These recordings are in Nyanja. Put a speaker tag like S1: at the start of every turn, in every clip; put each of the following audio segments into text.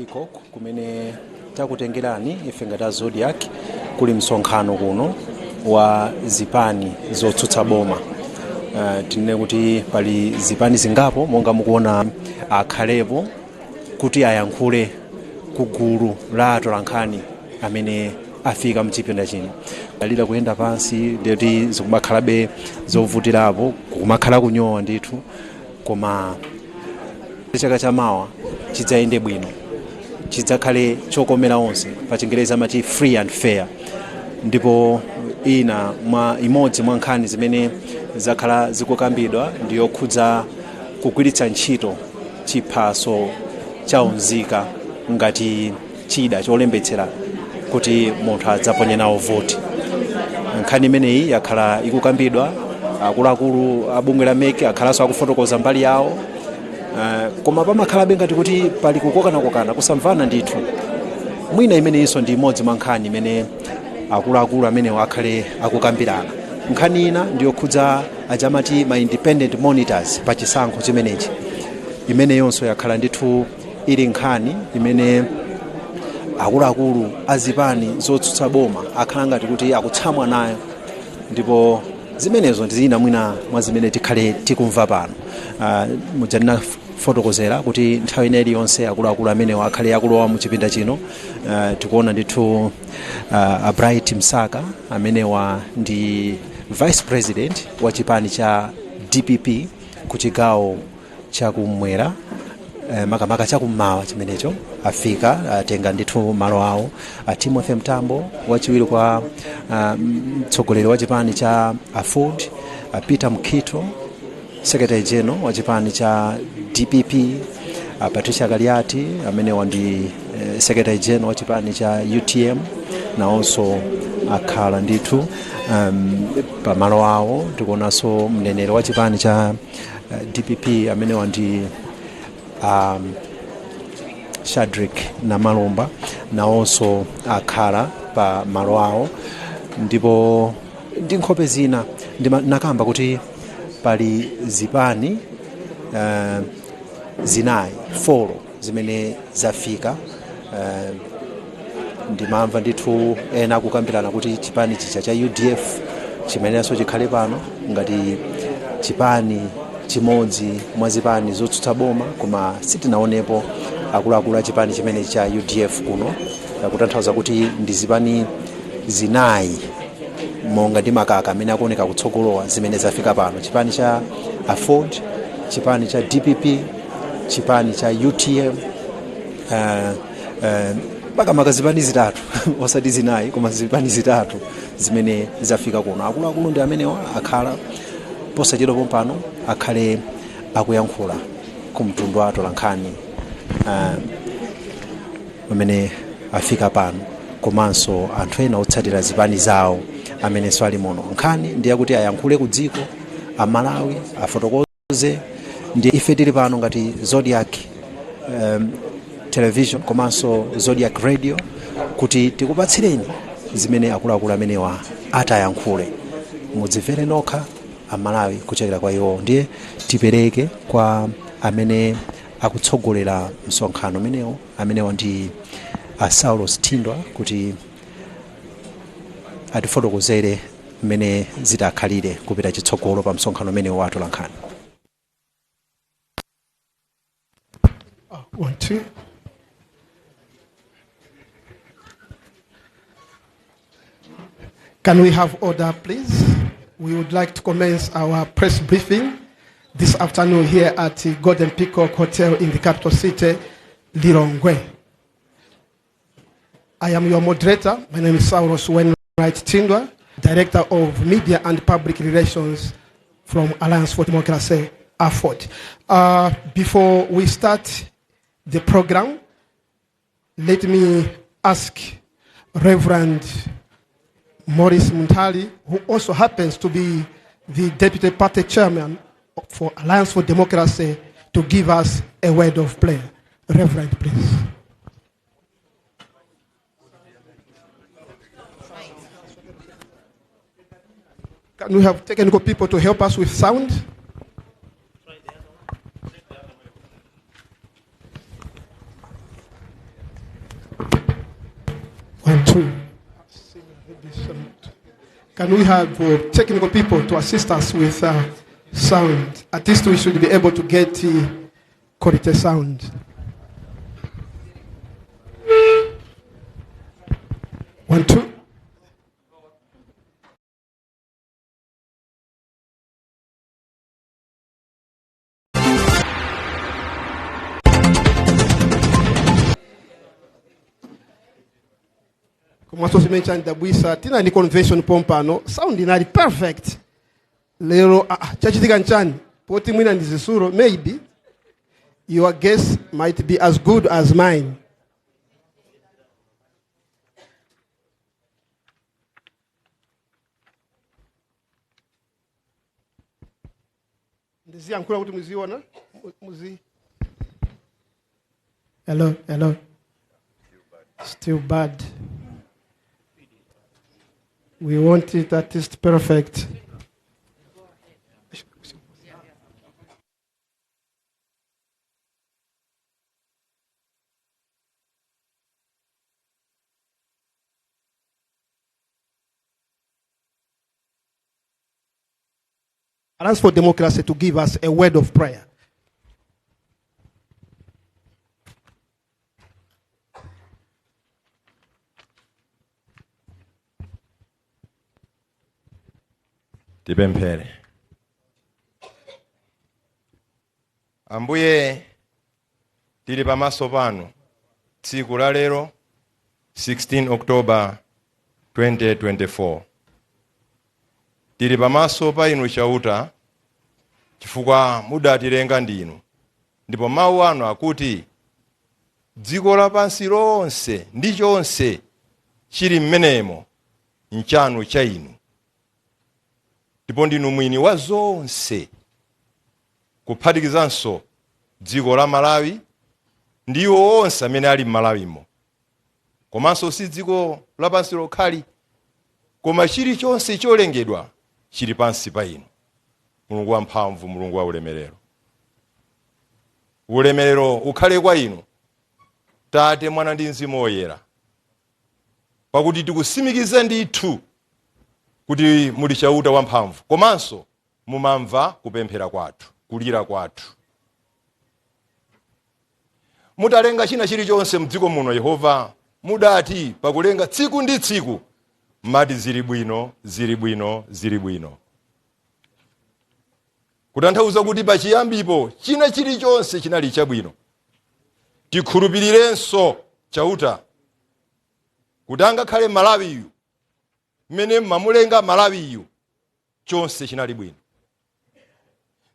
S1: Peacock, kumene takutengerani ife ngati a Zodiac. Kuli msonkhano kuno wa zipani zotsutsa boma. Tinene kuti pali zipani zingapo monga mukuona akhalepo kuti ayankhule ku gulu la atolankhani amene afika mchipinda chino. Alira kuyenda pansi, ndiyoti zikumakhalabe zovutirapo, kumakhala kunyowa ndithu, koma chaka chamawa chidzayende bwino, chidzakhale chokomera onse. Pa Chingerezi amati free and fair. Ndipo ina mwa imodzi mwa nkhani zimene zakhala zikukambidwa ndiyokhudza kugwiritsa ntchito chiphaso cha unzika ngati chida cholembetsera kuti munthu adzaponye nawo voti. Nkhani imeneyi yakhala ikukambidwa, akuluakulu a bungwe la MEC akhalanso akufotokoza mbali yawo, koma pamakhalabe ngati kuti pali kukokanakokana, kusamvana ndithu. Mwina imeneyinso ndi imodzi mwa nkhani imene akuluakulu amenewo akhale akukambirana. Nkhani ina ndiyokhudza achamati ma independent monitors pa chisankho chimenechi. Imeneyonso yakhala ndithu ili nkhani imene akuluakulu azipani zotsutsa boma akhala ngati kuti akutsamwa nayo, ndipo zimenezo ndi zina mwina mwa zimene tikhale tikumva pano. Muja ndinafotokozera kuti nthawi ina iliyonse akuluakulu amenewo akhale akulowa mu chipinda chino. Tikuona ndithu a Bright Msaka, amenewa ndi vice president wa chipani cha DPP ku chigawo chakumwera, makamaka chakummawa chimenecho, afika atenga ndithu malo awo. Timothy Mtambo, wachiwiri kwa mtsogoleri wa chipani cha AFORD, Peter Mukhito, secretary general wa chipani cha DPP, Patricia Kaliati, amenewa ndi secretary general wa chipani cha UTM, nawonso akhala ndithu pamalo awo. Tikuonanso mneneri wa chipani cha DPP, amenewa ndi Shadrick Namalomba, nawonso akhala pa malo awo, ndipo ndi nkhope zina. Nakamba kuti pali zipani zinayi, four, zimene zafika. Ndimamva ndithu ena akukambirana kuti chipani chija cha UDF chimenenso chikhale pano ngati chipani chimodzi mwa zipani zotsutsa boma, koma sitinaonepo akuluakulu a chipani chimene cha UDF kuno, kutanthauza kuti ndi zipani zinayi monga ndi makaka amene akuoneka kutsogolowa zimene zafika pano: chipani cha AFORD, chipani cha DPP, chipani cha UTM, makamaka zipani zitatu, osati zinayi, koma zipani zitatu zimene zafika kuno. Akuluakulu ndi amenewa akhala. Posachedwa pompano akhale akuyankhula ku mtundu wa atolankhani amene afika pano, komanso anthu ena otsatira zipani zawo amenenso ali muno. Nkhani ndi yakuti ayankhule ku dziko, Amalawi afotokoze. Ndi ife tili pano ngati Zodiac Television komanso Zodiac Radio kuti tikupatsireni zimene akuluakulu amenewa atayankhule, mudzimvere nokha Amalawi kuchokera kwa iwo. Ndiye tipereke kwa amene akutsogolera msonkhano umenewo, amenewa ndi a Saulos Thindwa, kuti atifotokozere mmene zitakhalire kupita chitsogolo pa msonkhano umenewo wa atolankhani.
S2: One, two. Can we have order, please? We would like to commence our press briefing this afternoon here at the Golden Peacock Hotel in the capital city, Lilongwe. I am your moderator. My name is Saulos Wainwright Thindwa, Director of Media and Public Relations from Alliance for Democracy, AFORD. Before we start the program, let me ask Reverend Maurice Munthali, who also happens to be the Deputy Party Chairman for Alliance for Democracy, to give us a word of prayer. Reverend, please. Can we have technical people to help us with sound? Two. Can we have technical people to assist us with sound? At least we should be able to get quality sound. One, two. Komanso chimene chandidabwisa, tinali ndi convention pompano, sound inali perfect. Lero chachitika nchani? Poti mwina ndi zisulo, maybe your guess might be as good as mine. Ndiziyankhula kuti muziona muzi. Hello, hello. Still bad. We want it at least perfect. Alliance for Democracy to give us a word of prayer.
S3: Tipemphere. Ambuye, tili pamaso panu tsiku la lero, 16 October 2024. Tili pamaso pa inu Chauta, chifukwa mudatilenga ndinu, ndipo mawu anu akuti dziko lapansi lonse ndi chonse chili mmenemo nchanu cha inu, ndipo ndinu mwini wa zonse, kuphatikizanso dziko la Malawi ndiwo onse amene ali m'Malawimo, komanso si dziko lapansi lokhali, koma chilichonse cholengedwa chili pansi pa inu. Mulungu wamphamvu, Mulungu wa ulemerero, ulemerero ukhale kwa inu, Tate, Mwana ndi Mzimu Woyera, pakuti tikusimikiza ndithu kuti muli Chauta wamphamvu, komanso mumamva kupemphera kwathu, kulira kwathu. Mutalenga china chilichonse mdziko muno, Yehova, mudati pakulenga tsiku ndi tsiku mati zili bwino, zili bwino, zili bwino, kutanthauza kuti pachiyambipo china chilichonse chinali chabwino. Tikhulupirirenso Chauta kuti angakhale Malawiyu, mmene mmamulenga Malawiyu, chonse chinali bwino,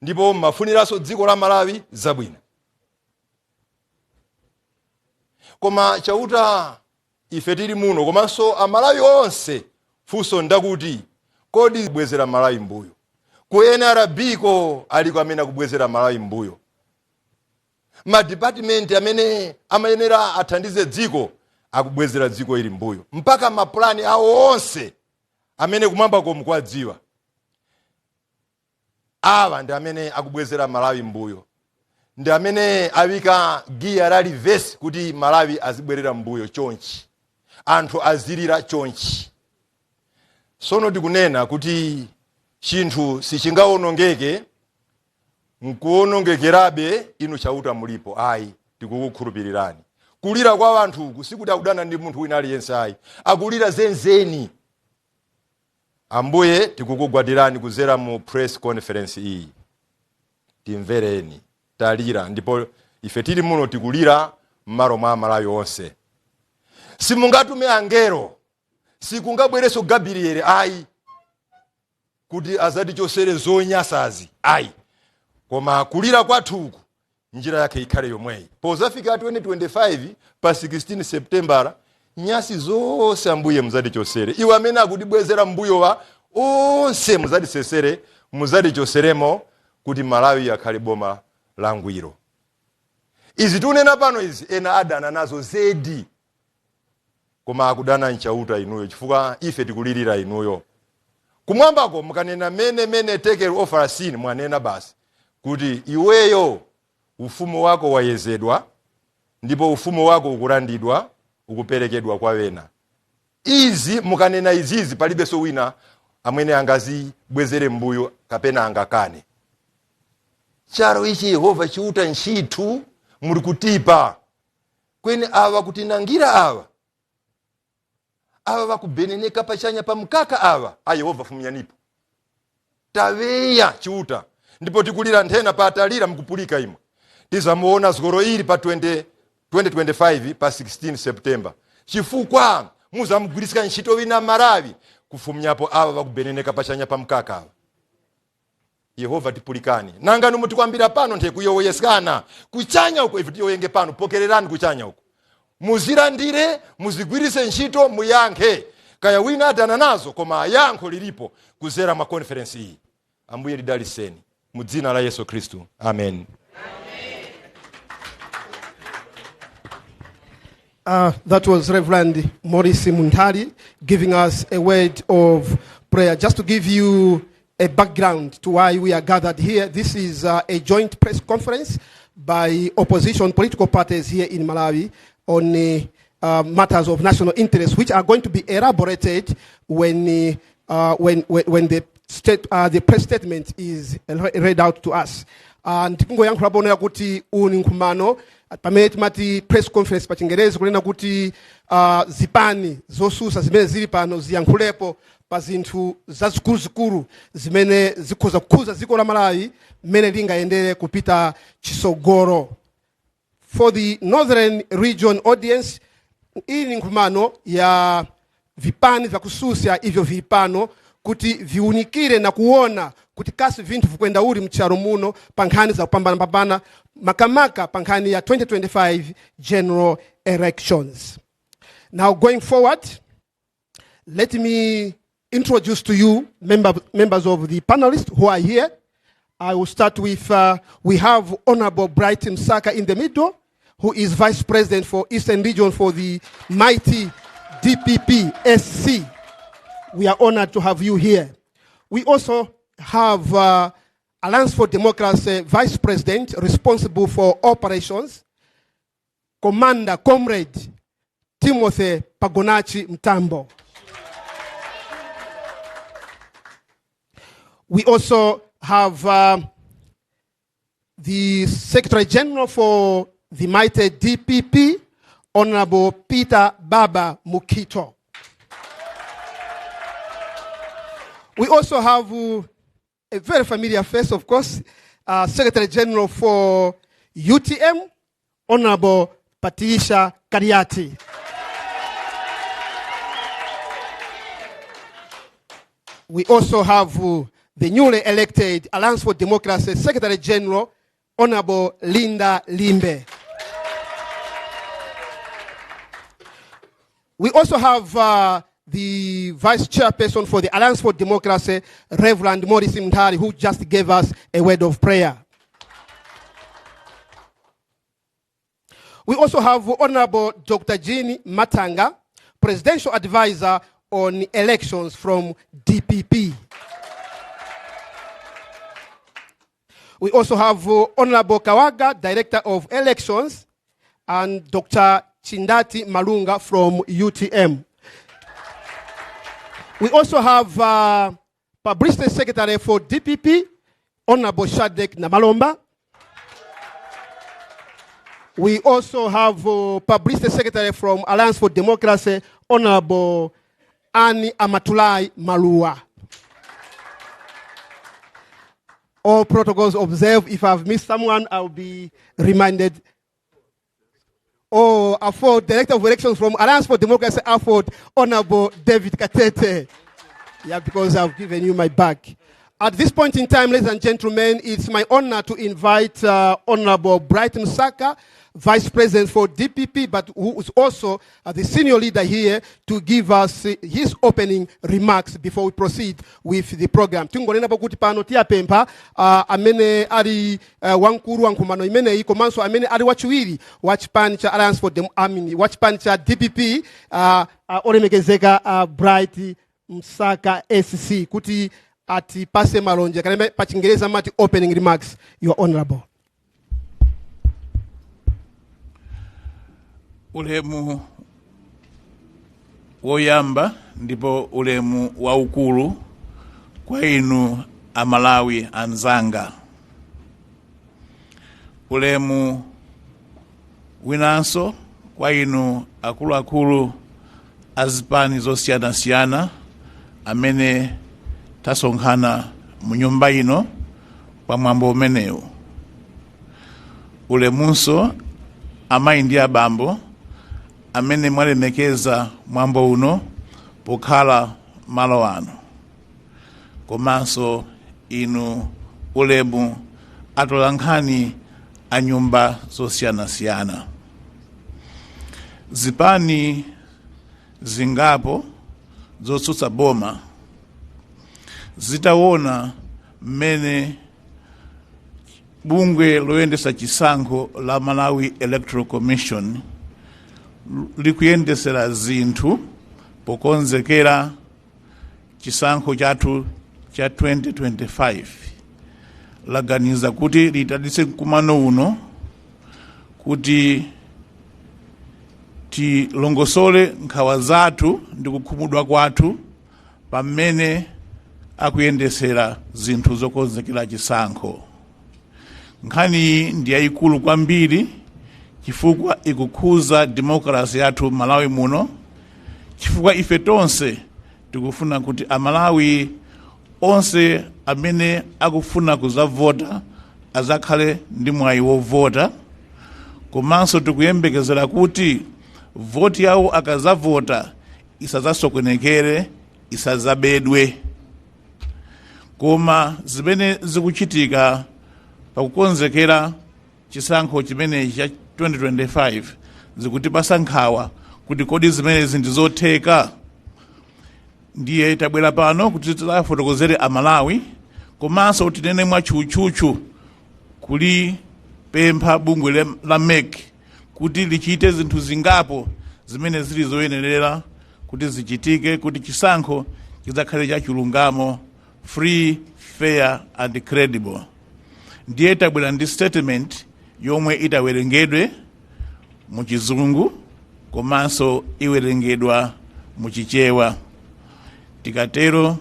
S3: ndipo mmafuniranso dziko la Malawi zabwino. Koma Chauta, ife tili muno komanso Amalawi onse, funso ndakuti, kodi bwezera Malawi mbuyo ku NRB ko aliko amene akubwezera Malawi mbuyo? Madipatimenti amene amayenera athandize dziko akubwezera dziko ili mbuyo, mpaka mapulani awo onse amene kumwamba komu kwadziwa. Awa ndi amene akubwezera Malawi mbuyo, ndi amene awika giya la reverse kuti Malawi azibwerera mbuyo chonchi, anthu azilira chonchi. Sono tikunena kuti chinthu sichingawonongeke nkuwonongekerabe inu Chauta mulipo. Ayi, tikukukhulupirirani. Kulira kwa anthu sikuti akudana ndi munthu wina aliyense, ayi, akulira zenzeni. Ambuye, tikukugwadirani kuzera mu press conference iyi, timvereni. Talira, ndipo ife tili muno tikulira m'malo mwa Amalawi onse. Simungatume angelo, sikungabwerenso Gabriel, ayi, kuti azatichosere zonyasazi, ayi, koma kulira kwathuku njira yake ikhale yomweyi. Pozafika 2025 pa 16 September, nyasi zonse Ambuye muzatichosere. Iwo amene akutibwezera mbuyowa onse muzatisesere, muzatichoseremo, kuti Malawi akhale boma langwiro. Izi tikunena pano izi, ena adana nazo zedi, koma akudana nchauta inuyo, chifukwa ife tikulirira inuyo kumwambako. Mukanena mene mene tekel ofarasini, mwanena basi kuti iweyo ufumu wako wayezedwa, ndipo ufumu wako ukulandidwa, ukuperekedwa kwa wena. Izi mukanena izizi, palibenso wina amene angazibwezere mbuyo kapena angakane. Charo ichi Yehova chiuta ntchithu muli kutipa kweni awa kutinangira awa, awa vakubeneneka pachanya pa mkaka awa. A Yehova, fumyanipo, taweya chiuta, ndipo tikulira nthena pa atalira mukupulika imwe. Tizamuona zgoro ili pa 20, 2025 pa 16 September, chifukwa muzamugwirisika ntchito wina Marawi kufumyapo awa vakubeneneka pachanya pa mkaka awa. Yehova, tipulikani nanga numutikwambira pano nthe kuyowoyeskana kuchanya uko, ife tiyoyenge pano. Pokererani kuchanya uko, muzilandire, muzigwirise ntchito, muyankhe. Kaya wina adana nazo, koma yankho lilipo kuzera mwa conference iyi. Ambuye lidaliseni mu dzina la Yesu Khristu, amen.
S2: That was Reverend Maurice Muntari giving us a word of prayer. Just to give you a background to why we are gathered here, this is a joint press conference by opposition political parties here in Malawi on matters of national interest, which are going to be elaborated when the press statement is read out to us. Ndikungoyankhula ponera kuti uwu ni nkhumano pamene timati press conference pa Chingerezi, kunena kuti zipani zosusa zimene zili pano ziyankhulepo pa zinthu zazikuluzikulu zimene zikhoza kukhuza dziko la Malawi mmene lingayendere kupita chisogolo. For the northern region audience, iyi ni nkhumano ya vipani vyakususa ivyo vili pano kuti viunikire na kuona kuti kasi vinthu vikwenda uli mcharo muno pa nkhani za kupambanapambana, makamaka pa nkhani ya 2025 general elections. Now, going forward, let me introduce to you members of the panelists who are here. I will start with, we have Honorable Bright Msaka in the middle, who is Vice President for Eastern Region for the mighty DPP SC. We are honored to have you here. We also have Alliance for Democracy Vice President responsible for operations, Commander Comrade Timothy Pagonachi Mtambo. We also have the Secretary General for the mighty DPP, Honorable Peter Baba Mukhito. We also have a very familiar face, of course, Secretary General for UTM, Honorable Patricia Kaliati. We also have the newly elected Alliance for Democracy Secretary General, Honorable Linda Limbe. We also have the Vice Chairperson for the Alliance for Democracy, Reverend Maurice Mtari, who just gave us a word of prayer. We also have Honorable Dr. Jean Mathanga, Presidential Advisor on Elections from DPP. We also have Honorable Kawaga, Director of Elections, and Dr. Chindati Malunga from UTM. We also have Publicity Secretary for DPP, Honorable Shadek Namalomba. We also have Publicity Secretary from Alliance for Democracy, Honorable Annie Amatulai Malua. All protocols observed. If I've missed someone, I'll be reminded. Oh, AFORD, Director of Elections from Alliance for Democracy, AFORD, Honorable David Katete. Yeah, because I've given you my back. At this point in time, ladies and gentlemen, it's my honor to invite Honorable Bright Msaka, Vice President for DPP, but who is also the senior leader here, to give us his opening remarks before we proceed with the program. Tingonena kuti pano tiyapempha amene ali wamkulu wa nkhumano imeneyi komanso amene ali wachiwiri wa chipani cha Alliance for Dem, I mean, wa chipani cha DPP, olemekezeka Bright Msaka SC, kuti atipase malonje kaleme pa Chingereza amati opening remarks. You are honorable.
S4: Ulemu Woyamba ndipo ulemu waukulu kwa inu Amalawi anzanga. Ulemu winanso kwa inu akuluakulu azipani zosiyanasiyana amene tasonkhana mu nyumba ino pamwambo umenewu. Ulemunso amayi ndi abambo amene mwalemekeza mwambo uno pokhala malo ano, komanso inu ulemu atolankhani a nyumba zosiyanasiyana. Zipani zingapo zotsutsa boma zitaona mmene bungwe loyendesa chisankho la Malawi Electoral Commission likuyendesera zinthu pokonzekera chisankho chathu cha 2025, laganiza kuti liyitanitse mkumano uno kuti tilongosole nkhawa zathu ndi kukhumudwa kwathu pamene akuyendesera zinthu zokonzekera chisankho. Nkhani ndi yayikulu kwambiri chifukwa ikukhuza demokrasi yathu Malawi muno, chifukwa ife tonse tikufuna kuti Amalawi onse amene akufuna kuzavota azakhale ndi mwayi wovota, komanso tikuyembekezera kuti voti yawo akazavota isazasokonekere, isazabedwe. Koma zimene zikuchitika pakukonzekera chisankho chimenechi cha 2025 zikutipasa nkhawa kuti kodi zimenezi ndi zotheka? Ndiye tabwera pano kuti tidzafotokozere Amalawi, komanso tinene mwatchutchutchu kulipempha bungwe la MEC kuti lichite zinthu zingapo zimene zili zoyenerera kuti zichitike kuti chisankho chidzakhale cha chilungamo, free, fair and credible. Ndiye tabwera ndi statement yomwe itawerengedwe mu Chizungu komanso iwerengedwa mu Chichewa. Tikatero,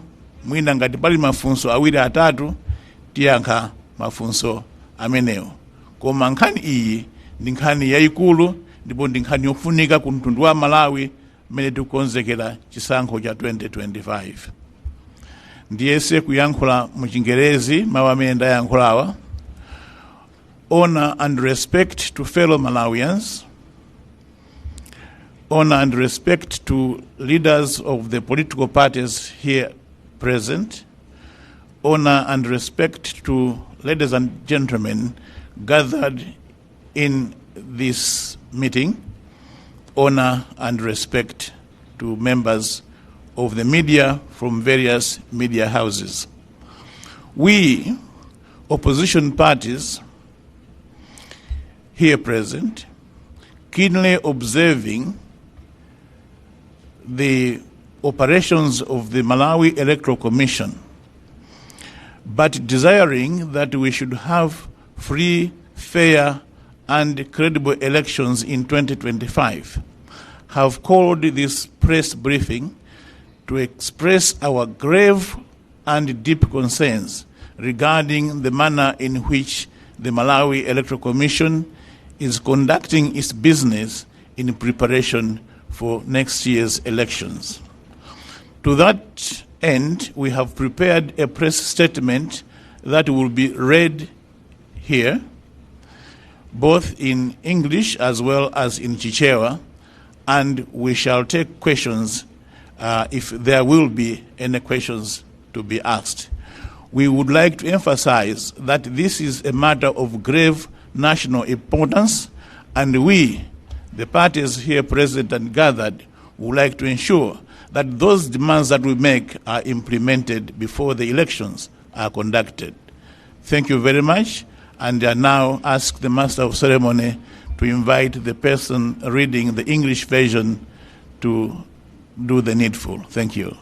S4: mwina ngati pali mafunso awiri atatu, tiyankha mafunso amenewo. Koma nkhani iyi ndi nkhani yayikulu ndipo ndi nkhani yofunika ku mtundu wa Malawi mmene tikukonzekera chisankho cha 2025. Ndiyese kuyankhula mu Chingerezi mawu amene ndayankhulawa. Honor and respect to fellow Malawians, honor and respect to leaders of the political parties here present, honor and respect to ladies and gentlemen gathered in this meeting, honor and respect to members of the media from various media houses. We, opposition parties here present, keenly observing the operations of the Malawi Electoral Commission, but desiring that we should have free, fair, and credible elections in 2025, have called this press briefing to express our grave and deep concerns regarding the manner in which the Malawi Electoral Commission is conducting its business in preparation for next year's elections. To that end, we have prepared a press statement that will be read here, both in English as well as in Chichewa, and we shall take questions if there will be any questions to be asked. We would like to emphasize that this is a matter of grave national importance, and we, the parties here present and gathered, would like to ensure that those demands that we make are implemented before the elections are conducted. Thank you very much, and I now ask the Master of Ceremony to invite the person reading the English version to do the needful. Thank you.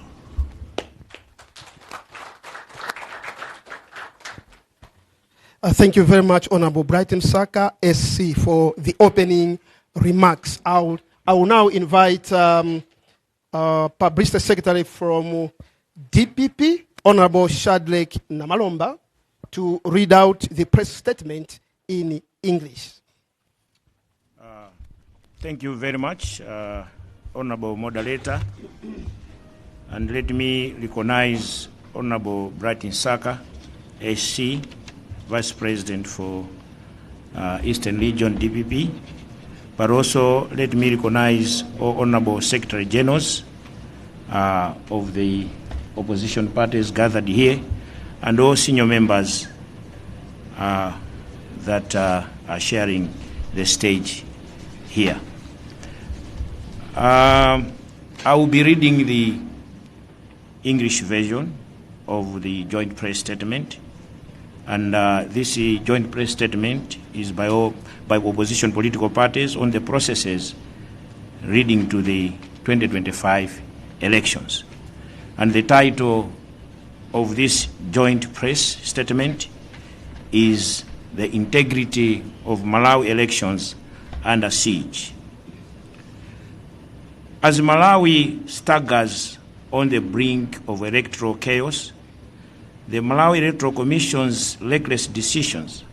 S2: Thank you very much, Honorable Bright Msaka, SC, for the opening remarks. I will now invite Publicity Secretary from DPP, Honorable Shadreck Namalomba, to read out the press statement in English.
S5: Thank you very much, Honorable Moderator. And let me recognize Honorable Bright Msaka, SC, Vice President for Eastern Region DPP. But also let me recognize all Honorable Secretary Generals of the opposition parties gathered here, and all senior members that are sharing the stage here. I will be reading the English version of the joint press statement, and this joint press statement is by opposition political parties on the processes leading to the 2025 elections. And the title of this joint press statement is "The Integrity of Malawi Elections Under Siege." As Malawi staggers on the brink of electoral chaos, the Malawi Electoral Commission's reckless decisions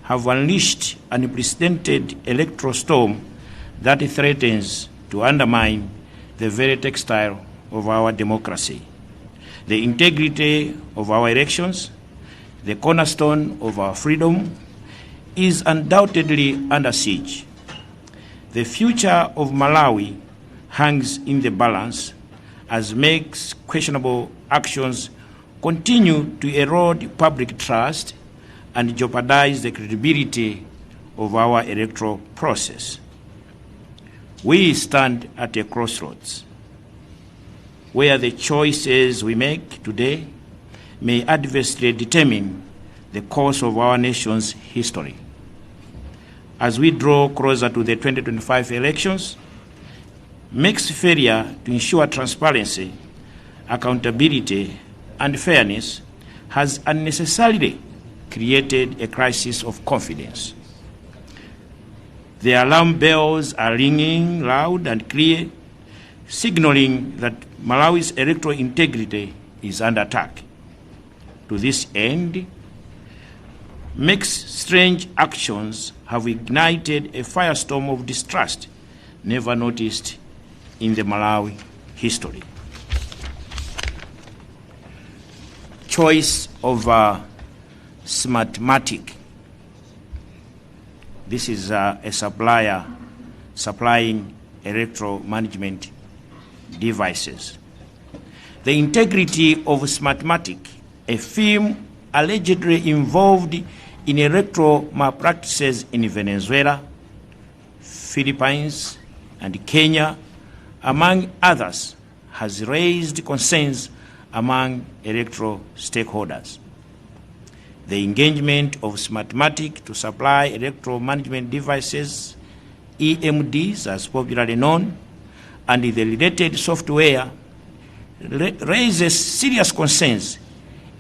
S5: have unleashed an unprecedented electoral storm that threatens to undermine the very textile of our democracy. The integrity of our elections, the cornerstone of our freedom, is undoubtedly under siege. The future of Malawi hangs in the balance as MEC's questionable actions continue to erode public trust and jeopardize the credibility of our electoral process. We stand at a crossroads where the choices we make today may adversely determine the course of our nation's history. As we draw closer to the 2025 elections, MEC's failure to ensure transparency, accountability, and fairness has unnecessarily created a crisis of confidence. The alarm bells are ringing loud and clear, signaling that Malawi's electoral integrity is under attack. To this end, MEC's strange actions have ignited a firestorm of distrust never noticed in the Malawi history. Choice of Smartmatic. This is a supplier supplying electoral management devices. The integrity of Smartmatic, a firm allegedly involved in electoral malpractices in Venezuela, Philippines, and Kenya, among others, has raised concerns among electoral stakeholders. The engagement of Smartmatic to supply electoral management devices, EMDs as popularly known, and the related software raises serious concerns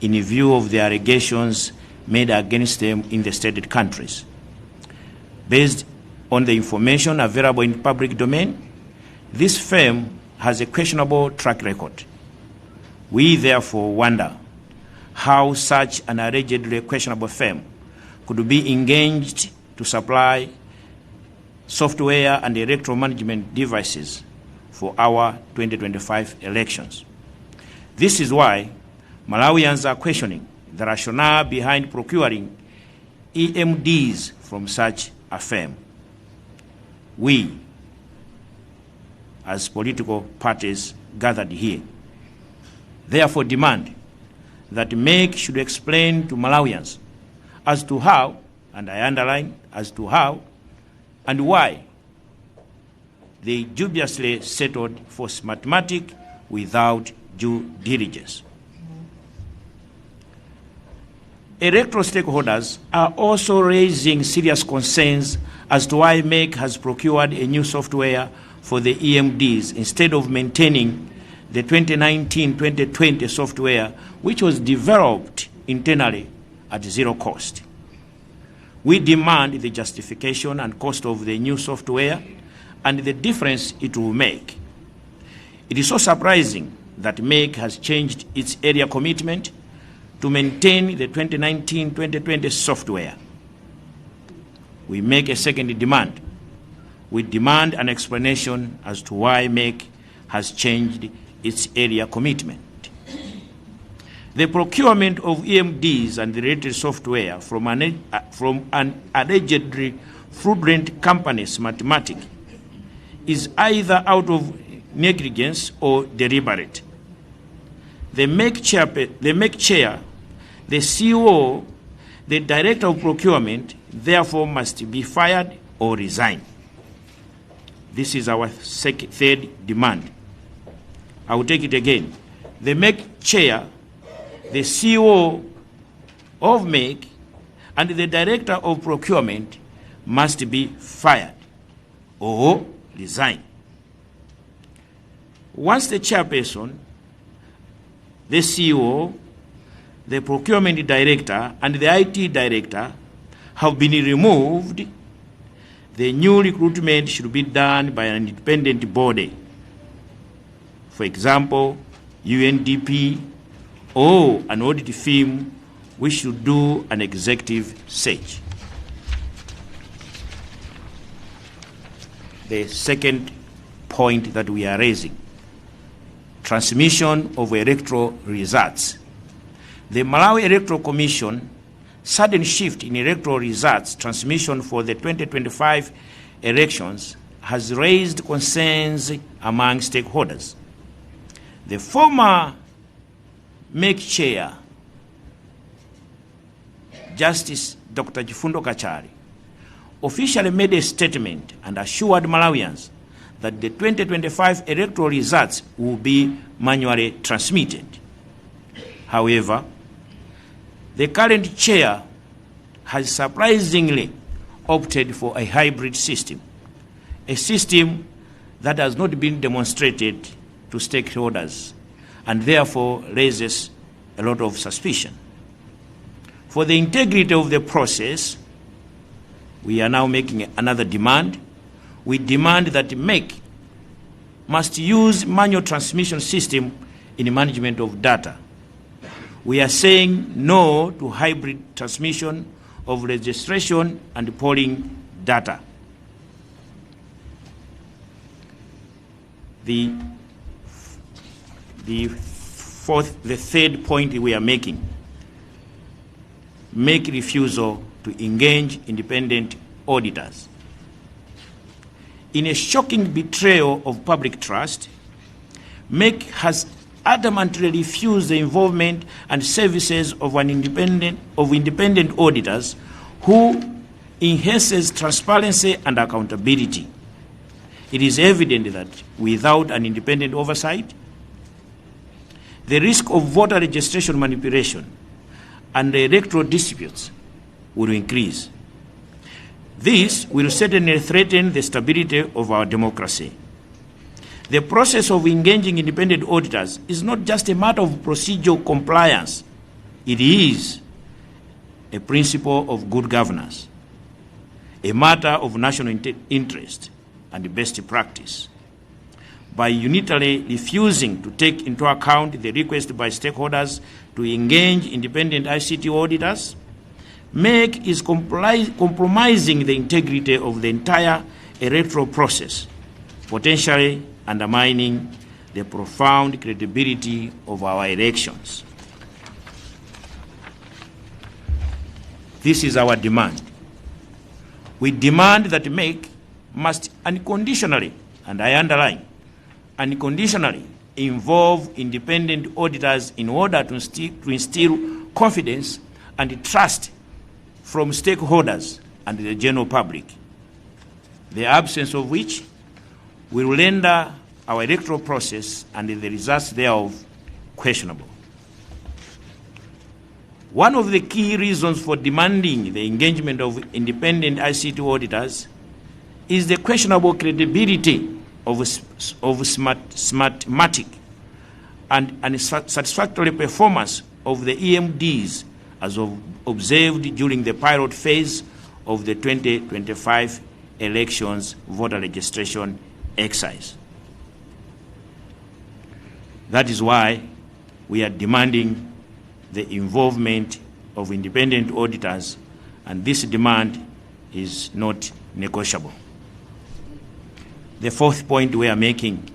S5: in view of the allegations made against them in the stated countries. Based on the information available in public domain, this firm has a questionable track record. We therefore wonder how such an allegedly questionable firm could be engaged to supply software and electoral management devices for our 2025 elections. This is why Malawians are questioning the rationale behind procuring EMDs from such a firm. We, as political parties gathered here, therefore demand that MEC should explain to Malawians as to how, and I underline, as to how and why they dubiously settled for Smartmatic without due diligence. Electoral stakeholders are also raising serious concerns as to why MEC has procured a new software for the EMDs instead of maintaining the 2019-2020 software, which was developed internally at zero cost. We demand the justification and cost of the new software and the difference it will make. It is so surprising that MEC has changed its area commitment to maintain the 2019-2020 software. We make a second demand. We demand an explanation as to why MEC has changed its area commitment. The procurement of EMDs and the related software from an allegedly fraudulent company, Smartmatic, is either out of negligence or deliberate. The MEC chair, the CEO, the director of procurement, therefore must be fired or resign. This is our third demand. I will take it again. The MEC chair, the CEO of MEC, and the director of procurement must be fired or resign. Once the chairperson, the CEO, the procurement director, and the IT director have been removed, the new recruitment should be done by an independent body. For example, UNDP or an audit firm which should do an executive search. The second point that we are raising, transmission of electoral results. The Malawi Electoral Commission sudden shift in electoral results transmission for the 2025 elections has raised concerns among stakeholders. The former MEC chair, Justice Dr. Chifundo Kachali, officially made a statement and assured Malawians that the 2025 electoral results will be manually transmitted. However, the current chair has surprisingly opted for a hybrid system, a system that has not been demonstrated to stakeholders and therefore raises a lot of suspicion. For the integrity of the process, we are now making another demand. We demand that MEC must use manual transmission system in the management of data. We are saying no to hybrid transmission of registration and polling data. The third point we are making, MEC refusal to engage independent auditors. In a shocking betrayal of public trust, MEC has adamantly refused the involvement and services of independent auditors who enhances transparency and accountability. It is evident that without an independent oversight, the risk of voter registration manipulation and electoral disputes will increase. This will certainly threaten the stability of our democracy. The process of engaging independent auditors is not just a matter of procedural compliance, it is a principle of good governance, a matter of national interest and best practice. By unilaterally refusing to take into account the request by stakeholders to engage independent ICT auditors, MEC is compromising the integrity of the entire electoral process, potentially undermining the profound credibility of our elections. This is our demand. We demand that MEC must unconditionally, and I underline, unconditionally involve independent auditors in order to instill confidence and trust from stakeholders and the general public, the absence of which will render our electoral process and the results thereof questionable. One of the key reasons for demanding the engagement of independent ICT auditors is the questionable credibility of Smartmatic and unsatisfactory performance of the EMDs as observed during the pilot phase of the 2025 elections voter registration exercise. That is why we are demanding the involvement of independent auditors, and this demand is not negotiable. The fourth point we are making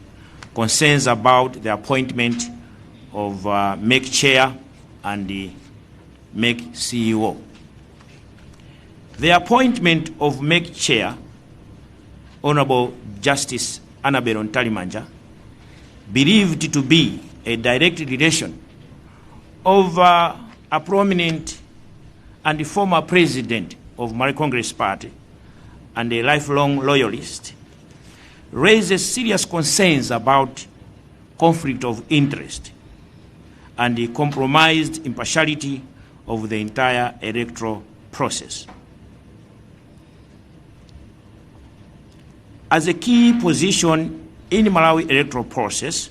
S5: concerns about the appointment of MEC Chair and the MEC CEO. The appointment of MEC Chair, Honorable Justice Annabel Mtalimanja, believed to be a direct relation of a prominent and former president of Malawi Congress Party and a lifelong loyalist, raises serious concerns about conflict of interest and the compromised impartiality of the entire electoral process. As a key position in the Malawi electoral process,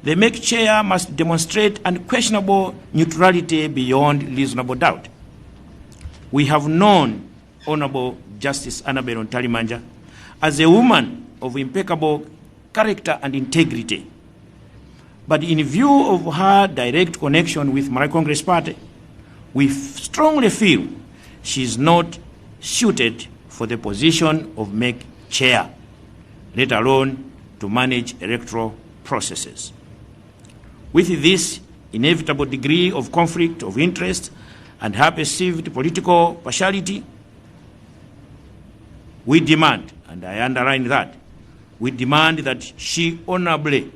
S5: the MEC chair must demonstrate unquestionable neutrality beyond reasonable doubt. We have known Honorable Justice Annabel Mtalimanja as a woman of impeccable character and integrity. But in view of her direct connection with Malawi Congress Party, we strongly feel she is not suited for the position of MEC chair, let alone to manage electoral processes. With this inevitable degree of conflict of interest and her perceived political partiality, we demand, and I underline that, we demand that she honorably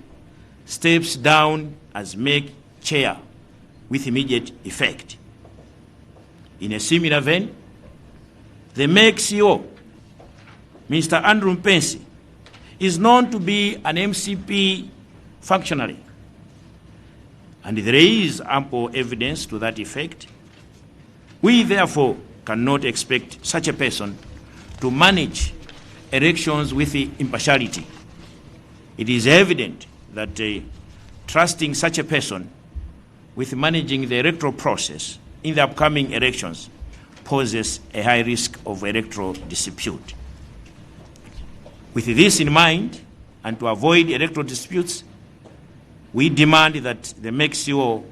S5: steps down as MEC chair with immediate effect. In a similar vein, the MEC CEO, Mr. Andrew Mpesi, is known to be an MCP functionary, and there is ample evidence to that effect. We therefore cannot expect such a person to manage elections with impartiality. It is evident that trusting such a person with managing the electoral process in the upcoming elections poses a high risk of electoral dispute. With this in mind, and to avoid electoral disputes, we demand that the MEC CEO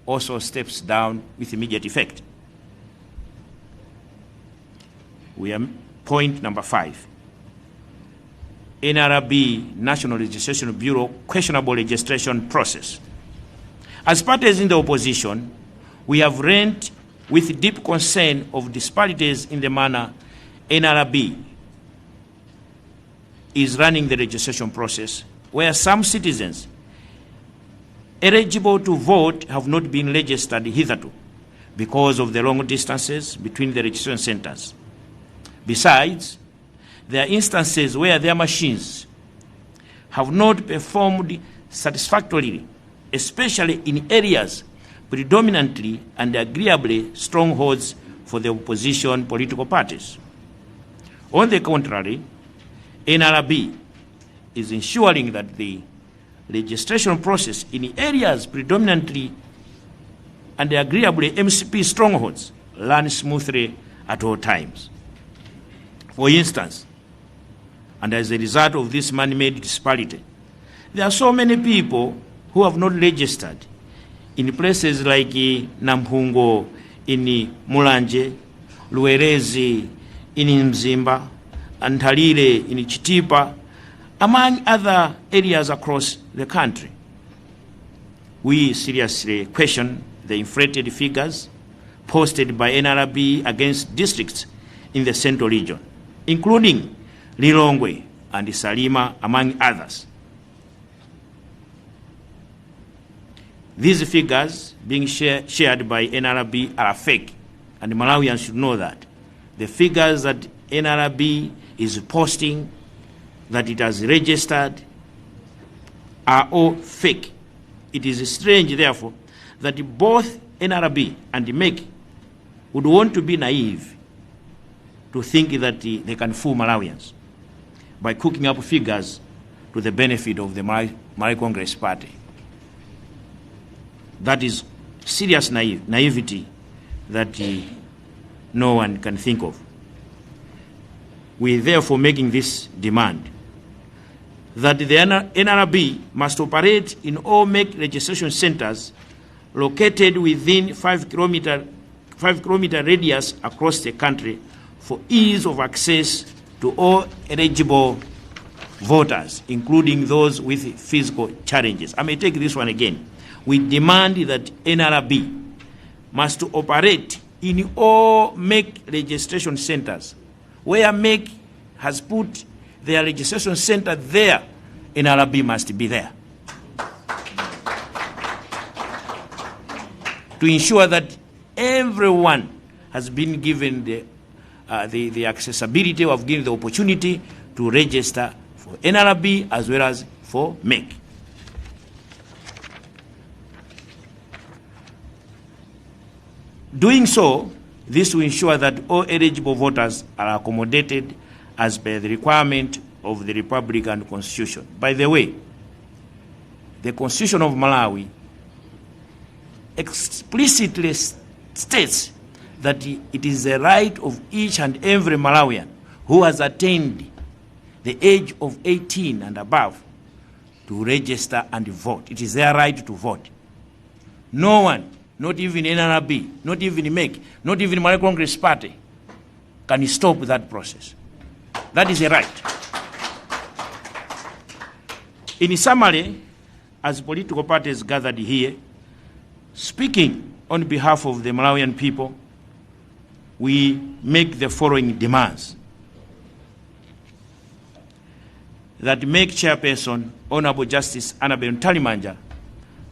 S5: also steps down with immediate effect. We are point number 5. NRB, National Registration Bureau, questionable registration process. As parties in the opposition, we have ranked with deep concern of disparities in the manner NRB is running the registration process, where some citizens eligible to vote have not been registered hitherto because of the long distances between the registration centers. Besides, there are instances where their machines have not performed satisfactorily, especially in areas predominantly and agreeably strongholds for the opposition political parties. On the contrary, NRB is ensuring that the registration process in areas predominantly and agreeably MCP strongholds run smoothly at all times. For instance, and as a result of this man-made disparity, there are so many people who have not registered in places like Namphungo, in Mulanje, Luwerezi, in Mzimba, and Nthalire, in Chitipa, among other areas across the country. We seriously question the inflated figures posted by NRB against districts in the Central Region, including Lilongwe and Salima, among others. These figures being shared by NRB are fake, and Malawians should know that. The figures that NRB is posting, that it has registered, are all fake. It is strange, therefore, that both NRB and MEC would want to be naive to think that they can fool Malawians by cooking up figures to the benefit of the Malawi Congress Party. That is serious naivety that no one can think of. We are therefore making this demand That the NRB must operate in all MEC registration centers located within 5 kilometer radius across the country for ease of access to all eligible voters, including those with physical challenges. I may take this one again. We demand that NRB must operate in all MEC registration centers. Where MEC has put their registration center there, NRB must be there to ensure that everyone has been given the accessibility of given the opportunity to register for NRB as well as for MEC. Doing so, this will ensure that all eligible voters are accommodated as per the requirement of the Republican Constitution. By the way, the Constitution of Malawi explicitly states that it is the right of each and every Malawian who has attained the age of 18 and above to register and vote. It is their right to vote. No one, not even NRB, not even MEC, not even Malawi Congress Party, can stop that process. That is a right. In summary, as political parties gathered here, speaking on behalf of the Malawian people, we make the following demands. That MEC Chairperson, Honorable Justice Annabel Mtalimanja,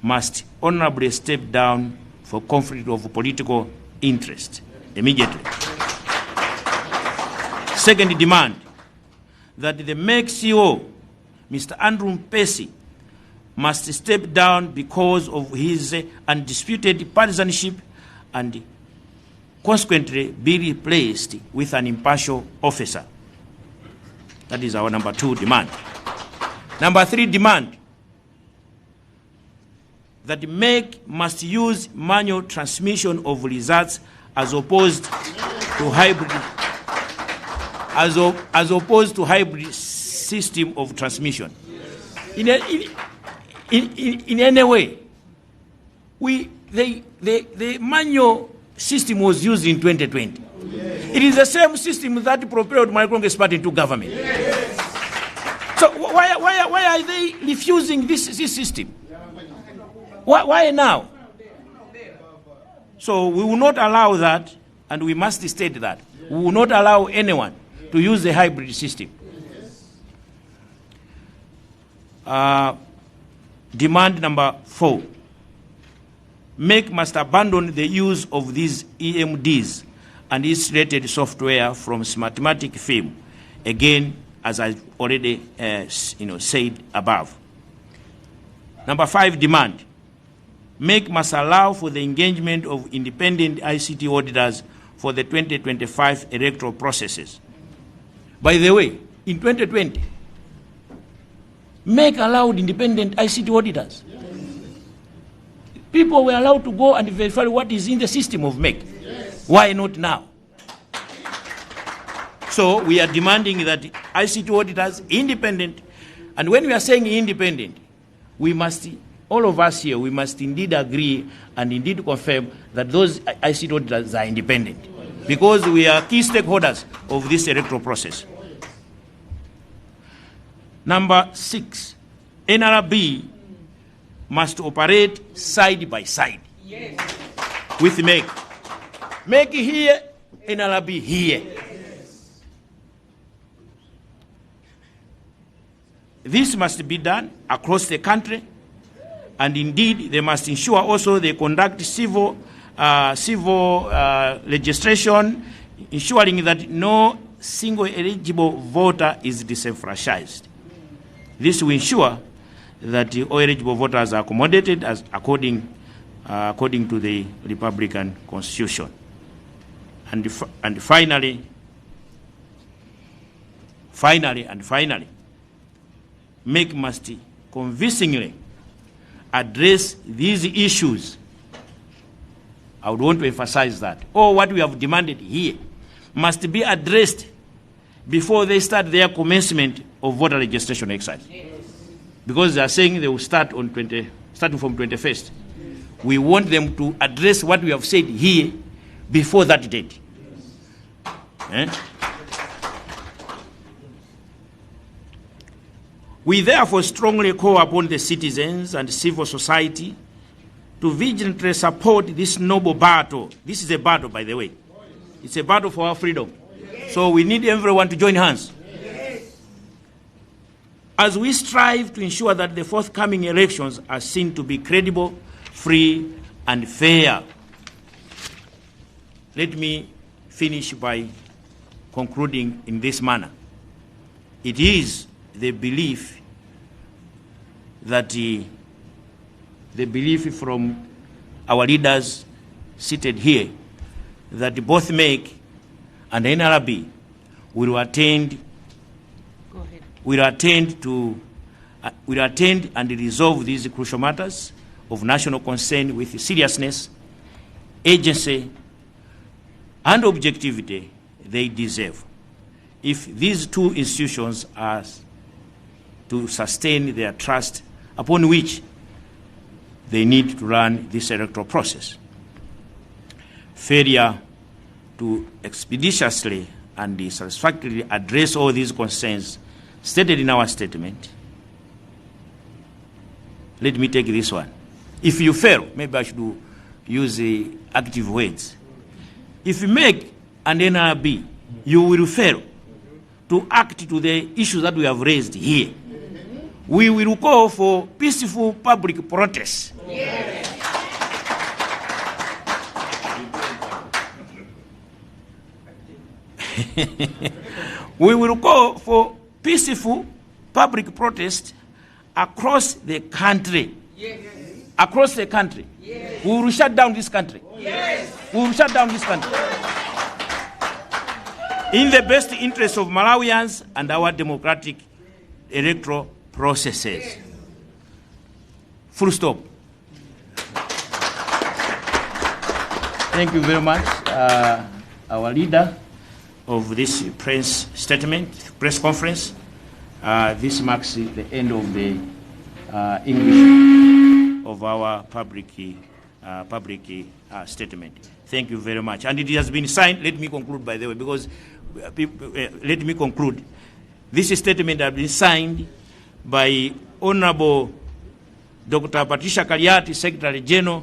S5: must honorably step down for conflict of political interest immediately. Second demand, that the MEC CEO, Mr. Andrew Mpesi, must step down because of his undisputed partisanship and consequently be replaced with an impartial officer. That is our number two demand. Number three demand, that the MEC must use manual transmission of results as opposed to hybrid system of transmission. In any way, the manual system was used in 2020. It is the same system that propelled Malawi Congress Party into government. So why are they refusing this system? Why now? So we will not allow that, and we must state that. We will not allow anyone to use the hybrid system. Demand number four. MEC must abandon the use of these EMDs and its related software from Smartmatic firm, again, as I already said above. Number five demand. MEC must allow for the engagement of independent ICT auditors for the 2025 electoral processes. By the way, in 2020, MEC allowed independent ICT auditors. People were allowed to go and verify what is in the system of MEC. Why not now? So we are demanding that ICT auditors, independent, and when we are saying independent, we must, all of us here, we must indeed agree and indeed confirm that those ICT auditors are independent, because we are key stakeholders of this electoral process. Number six, NRB must operate side by side with MEC. MEC here, NRB here. This must be done across the country, and indeed they must ensure also they conduct civil registration, ensuring that no single eligible voter is disenfranchised. This will ensure that all eligible voters are accommodated as according to the Republican Constitution. And finally, MEC must convincingly address these issues. I would want to emphasize that. All what we have demanded here must be addressed before they start their commencement of voter registration exercise. Because they are saying they will start on 20, starting from 21st. We want them to address what we have said here before that date. Eh? We therefore strongly call upon the citizens and civil society to vigilantly support this noble battle. This is a battle, by the way. It's a battle for our freedom. So we need everyone to join hands. As we strive to ensure that the forthcoming elections are seen to be credible, free, and fair. Let me finish by concluding in this manner. It is the belief that the belief from our leaders seated here that both MEC and NRB will attend and resolve these crucial matters of national concern with seriousness, urgency, and objectivity they deserve. If these two institutions are to sustain their trust upon which they need to run this electoral process. Failure to expeditiously and satisfactorily address all these concerns stated in our statement. Let me take this one. If you fail, maybe I should use the active words. If you MEC and NRB, you will fail to act to the issues that we have raised here. We will call for peaceful public protests. Yes. We will call for peaceful public protest across the country. Yes. Across the country. Yes. We will shut down this country. Yes. We will shut down this country. In the best interest of Malawians and our democratic electoral processes. Yes. Full stop. Thank you very much, our leader of this press statement, press conference. This marks the end of the English of our public statement. Thank you very much. And it has been signed. Let me conclude, by the way, because people, let me conclude. This statement has been signed by Honorable Dr. Patricia Kaliati, Secretary General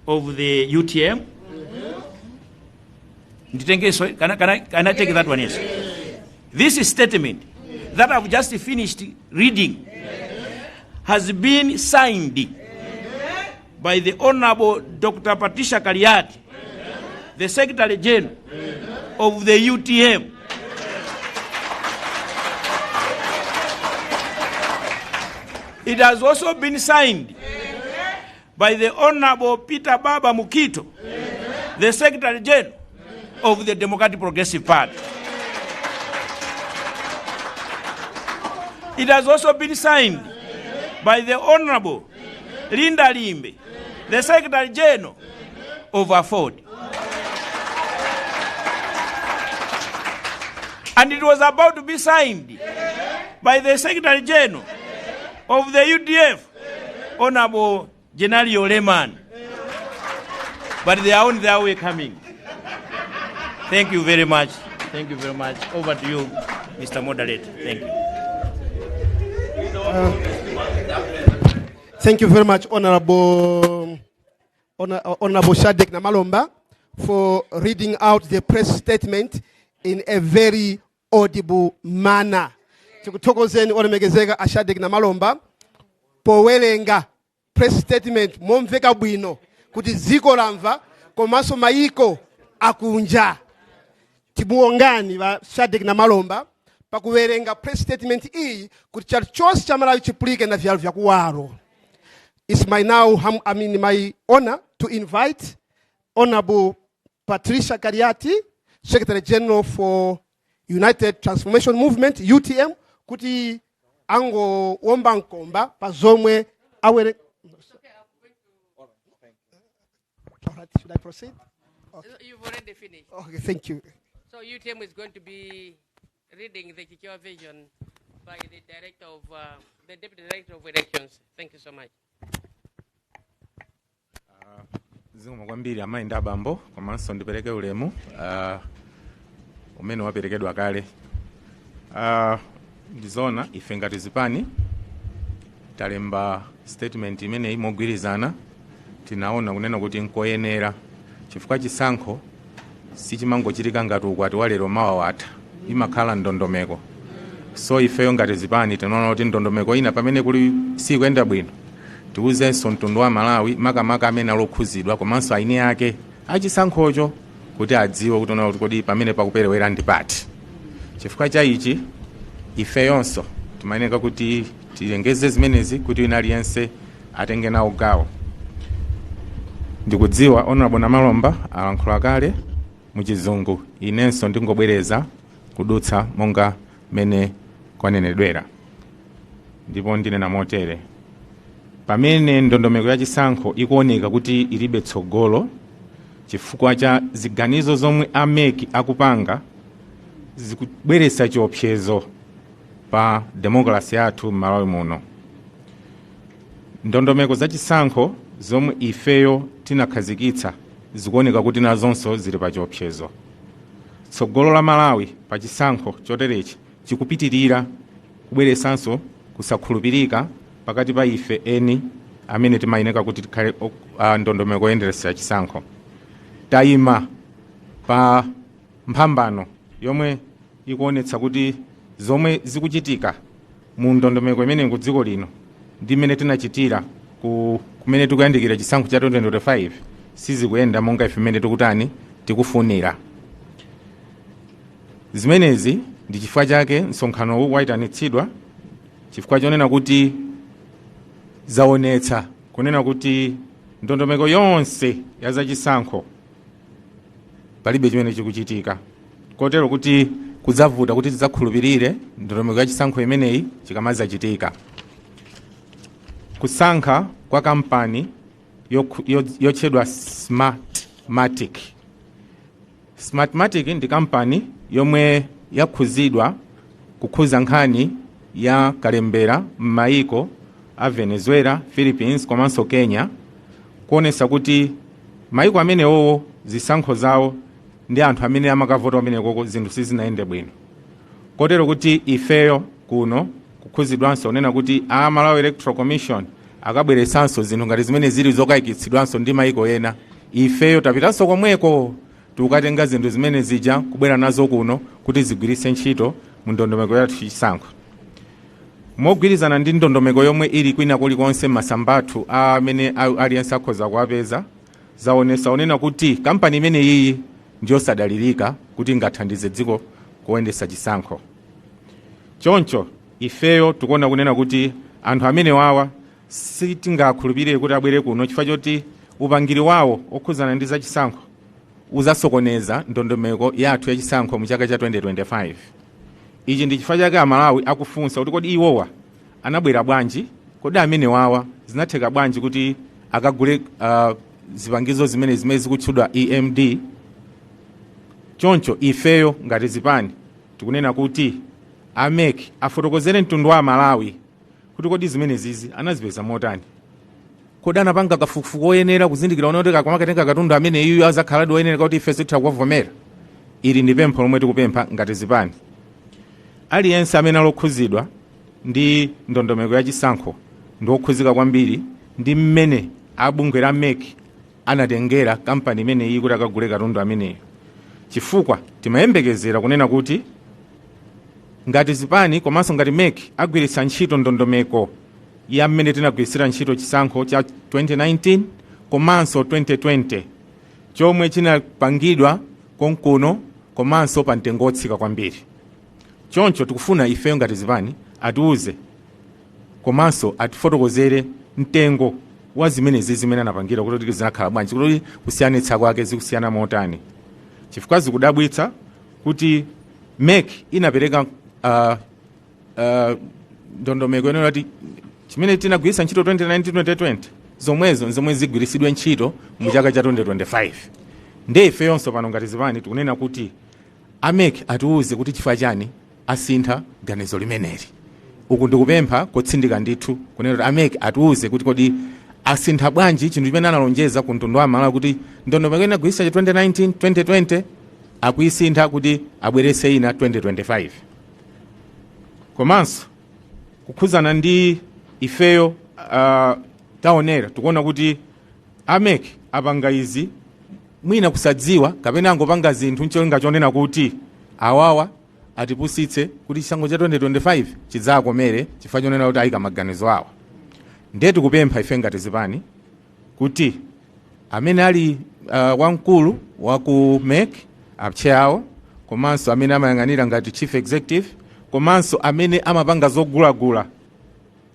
S5: of the UTM. Nditengeso, can I take that one? Yes. This statement that I've just finished reading has been signed by the Honorable Dr. Patricia Kaliati, the Secretary General of the UTM. It has also been signed by the Honorable Peter Baba Mukhito, the Secretary General of the Democratic Progressive Party. It has also been signed by the Honorable Linda Limbe, the Secretary General of AFORD. And it was about to be signed by the Secretary General of the UDF, Honorable Genarino Lehman. But they are on their way coming. Thank you very much. Thank you very much. Over to you, Mr. Moderator. Thank you.
S2: Thank you very much, Honorable Shadric Namalomba, for reading out the press statement in a very audible manner. Tikuthokozeni olemekezeka a Shadric Namalomba powerenga press statement momveka bwino kuti dziko lamva komanso mayiko akunja. Timuongani va Shadric Namalomba pakuwerenga press statement iyi kuti chinthu chonse cha Malawi chipulike na vyalo vyakuwalo. It's my now, I mean, my honor to invite Honorable Patricia Kaliati, Secretary General for United Transformation Movement, UTM, kuti angowomba mkomba pa zomwe awere. All right, should I proceed?
S6: Okay. You've already finished.
S2: Okay, thank you.
S6: So UTM is going to be reading the Chichewa version by the director of the Deputy Director of Elections. Thank you so much.
S7: Zikomo kwambiri, amayi ndi abambo, komanso ndipereke ulemu umene waperekedwa kale. Ndizona ife ngati zipani talemba statement imeneyi mogwirizana. Tinaona kunena kuti nkoyenera, chifukwa chisankho sichimangochitika ngati ukwati walero mawa watha, imakhala ndondomeko. So ifeyo ngati zipani tinaona kuti ndondomeko ina pamene kuli sikuyenda bwino, tiuzenso mtundu wa Malawi, makamaka amene alokhuzidwa komanso eni ake achisankhocho, kuti adziwe kuti ona kuti kodi pamene pakuperewera ndi pati. Chifukwa cha ichi, ifeyonso timayeneka kuti tilengeze zimenezi kuti wina aliyense atenge nawo gawo. Ndikudziwa Honorable Namalomba alankhula kale muchizungu, inenso ndingobwereza kudutsa monga mene kwanenedwera, ndipo ndinena motere: pamene ndondomeko ya chisankho ikuoneka kuti ilibe tsogolo chifukwa cha ziganizo zomwe a MEC akupanga, zikubweretsa chiopsezo pa demokrasi yathu m'Malawi muno. Ndondomeko za chisankho zomwe ifeyo tinakhazikitsa zikuoneka kuti nazonso zili pa chiopsezo. Tsogolo la Malawi pa chisankho choterechi chikupitirira kubweretsanso kusakhulupirika pakati pa ife eni amene timayeneka kuti tikhale ndondomeko yoyenderetsera chisankho. Tayima pa mphambano yomwe ikuonetsa kuti zomwe zikuchitika mu ndondomeko imene ku dziko lino ndi mmene tinachitira kumene tikuyandikira chisankho cha 2025 sizikuyenda monga ife mmene tikutani, tikufunira. Zimenezi ndi chifukwa chake msonkhanowu wayitanitsidwa, chifukwa chonena kuti zaonetsa kunena kuti ndondomeko yonse ya zachisankho palibe chimene chikuchitika, kotero kuti kudzavuta kuti tidzakhulupirire ndondomeko ya chisankho imeneyi chikamazachitika. Kusankha kwa kampani yotchedwa Smartmatic. Smartmatic ndi kampani yomwe yakhuzidwa kukhuza nkhani ya kalembera m'mayiko a Venezuela, Philippines komanso Kenya, kuonesa kuti mayiko amenewowo zisankho zawo ndi anthu amene amakavota amenekoko zinthu sizinayende bwino, kotero kuti ifeyo kuno kukhuzidwanso kunena kuti a Malawi Electoral Commission akabweretsanso zinthu ngati zimene zili zokayikitsidwanso ndi mayiko ena. Ifeyo tapitanso komweko, tikukatenga zinthu zimene zija kubwera nazo kuno kuti zigwiritse ntchito mu ndondomeko yathu chisankho, mogwirizana ndi ndondomeko yomwe ili kwina kulikonse masamba athu amene aliyense akhoza kuwapeza. Zaonesa onena kuti kampani imene iyi ndiyosadalirika kuti ingathandize dziko kuyendetsa chisankho. Choncho ifeyo tikuona kunena kuti anthu amene wawa sitingakhulupirire kuti abwere kuno, chifukwa choti upangiri wawo okhuzana ndi zachisankho uzasokoneza ndondomeko yathu yachisankho mu chaka cha 2025. Ichi ndi chifukwa chake Amalawi akufunsa kuti kodi iwowa anabwera bwanji? Kodi amene wawa zinatheka bwanji kuti akagule zipangizo zimene zikutchedwa EMD? Choncho ifeyo ngati zipani tikunena kuti a MEC afotokozere mtundu wa Malawi kuti kodi zimene zizi anazipeza motani? Kodi anapanga kafukufuku oyenera kuzindikira ona kuti kakamakatenga katundu amene iyu azakhaladi oyenera kuti ife sitha kuwavomera? Ili ndi pempho lomwe tikupempha ngati zipani. Aliyense amene alokhuzidwa ndi ndondomeko ya chisankho ndi okhuzika kwambiri ndi mmene abungwe la MEC anatengera kampani imeneyi kuti akagule katundu ameneyo, chifukwa timayembekezera kunena kuti ngati zipani komanso ngati MEC agwiritsa ntchito ndondomeko ya mmene tinagwiritsira ntchito chisankho cha 2019 komanso 2020, chomwe chinapangidwa konkuno komanso pa mtengo wotsika kwambiri. Choncho tikufuna ifeyo ngati zipani atiuze komanso atifotokozere mtengo wa zimenezi zimene anapangira, kuti zinakhala bwanji, kuti kusiyanitsa kwake zikusiyana motani, chifukwa zikudabwitsa kuti MEC inapereka ndondomeko inena kuti chimene tinagwiritsa ntchito 2019 2020 zomwezo zomwe zigwiritsidwe ntchito mu chaka cha 2025. Ndiye ifeyonso pano ngati zipani tikunena kuti a MEC atiuze kuti chifukwa chani asintha ganizo limeneli. Uku ndikupempha kotsindika ndithu kunena kuti a MEC atiuze kuti kodi asintha bwanji chinthu chimene analonjeza ku mtundu wa Malawi, kuti ndondomeko inagwiritsa cha 2019 2020 akuyisintha kuti abweretse ina 2025. Komanso kukhuzana ndi ifeyo, taonera, tikuona kuti a MEC apanga izi mwina kusadziwa kapena angopanga zinthu ncholinga chonena kuti awawa atipusitse kuti chisankho cha 2025 chidzakomere, chifukwa chonena kuti ayika maganizo awa. Ndiye tikupempha ife ngati zipani kuti amene ali wamkulu wa ku MEC, a chair awo, komanso amene amayang'anira ngati chief executive, komanso amene amapanga zogulagula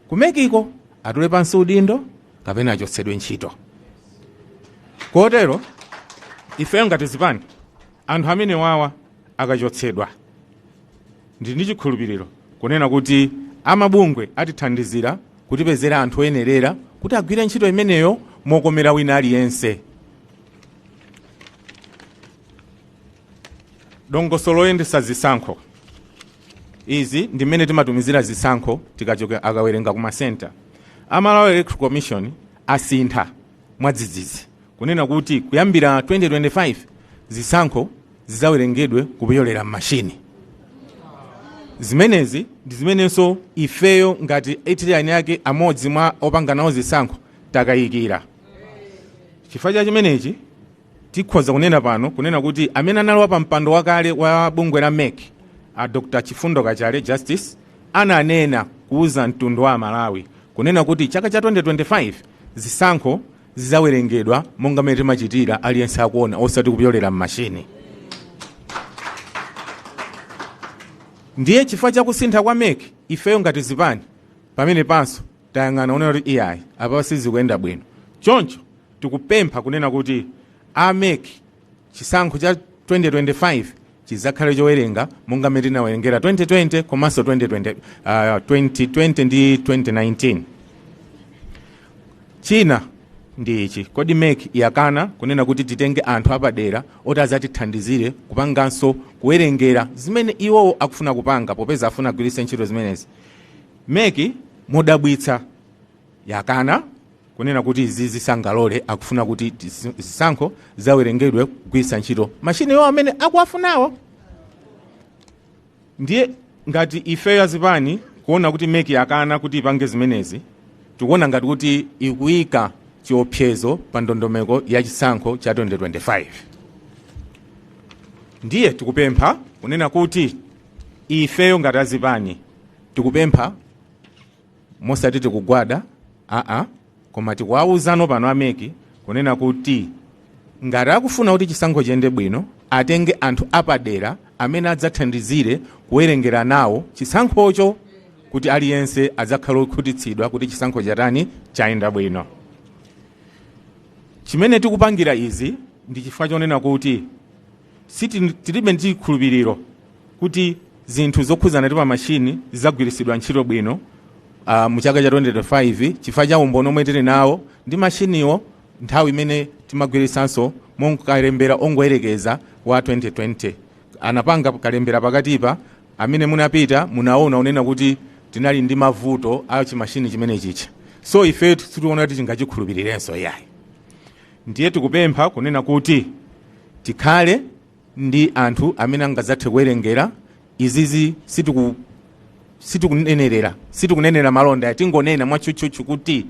S7: ku MEC ko, atule pansi udindo kapena achotsedwe ntchito. Kotero ifeyo ngati zipani, anthu amene wawa akachotsedwa, ndi ndi chikhulupiriro kunena kuti amabungwe atithandizira kutipezera anthu oyenerera kuti agwire ntchito imeneyo mokomera wina aliyense. Dongosolo loyendesa zisankho, izi ndi mmene timatumizira zisankho tikachoka akawerenga ku masenta. A Malawi Electoral Commission asintha mwadzidzidzi kunena kuti kuyambira 2025 zisankho zidzawerengedwe kupyolera m'mashini. Zimenezi ndi zimenenso ifeyo ngati eni yake amodzi mwa opanga nawo zisankho takayikira. Chifukwa cha chimenechi tikhoza kunena pano kunena kuti amene analowa pa mpando wakale wa bungwe la MEC, a Dr Chifundo Kachale Justice, ananena kuuza mtundu wa Malawi kunena kuti chaka cha 2025 zisankho zidzawerengedwa monga mmene timachitira aliyense akuona, osati kupyolera m'mashini. Ndiye chifukwa chakusintha kwa MEC, ifeyo ngati zipani pamene panso tayang'ana kunena kuti iyayi, apa sizikuyenda bwino. Choncho tikupempha kunena kuti a MEC chisankho cha 2025 chizakhale chowerenga monga mmene tinawerengera 2020 komanso 2020, 2020 ndi 2019. China ndi ichi: kodi MEC yakana kunena kuti titenge anthu apadera oti azatithandizire kupanganso kuwerengera zimene iwowo akufuna kupanga, popeza afuna agwiritse ntchito zimenezi? MEC modabwitsa yakana kunena kuti izi zisangalole, akufuna kuti zisankho zawerengedwe kugwiritsa ntchito mashini iwo amene akuwafunawo. Ndiye ngati ifeyo azipani kuona kuti MEC yakana kuti ipange zimenezi, tikuona ngati kuti ikuyika chiopsezo pa ndondomeko ya chisankho cha 2025. Ndiye tikupempha kunena kuti ifeyo ngati azipani tikupempha, mosati tikugwada aa, koma tikuwawuzano pano a MEC kunena kuti ngati akufuna kuti chisankho chiyende bwino, atenge anthu apadera amene adzathandizire kuwerengera nawo chisankhocho, kuti aliyense adzakhale okhutitsidwa kuti chisankho chatani, chayenda bwino. Chimene tikupangira izi ndi chifukwa chonena kuti tilibe ndi chikhulupiriro kuti zinthu zokhuzana ndi pamashini zidzagwiritsidwa ntchito bwino mu chaka cha 2025, chifukwa cha umboni omwe tili nawo ndi mashiniwo nthawi imene timagwiritsanso monkalembera ongoyerekeza wa 2020. Anapanga kalembera pakatipa, amene munapita munaona unena kuti tinali ndi mavuto a chimashini chimene chicha. So ife sitiona kuti tingachikhulupirirenso yayi. Ndiye tikupempha kunena kuti tikhale ndi anthu amene angadzathe kuwerengera izizi. Sitikunenera malonda, tingonena mwatchutchutchu kuti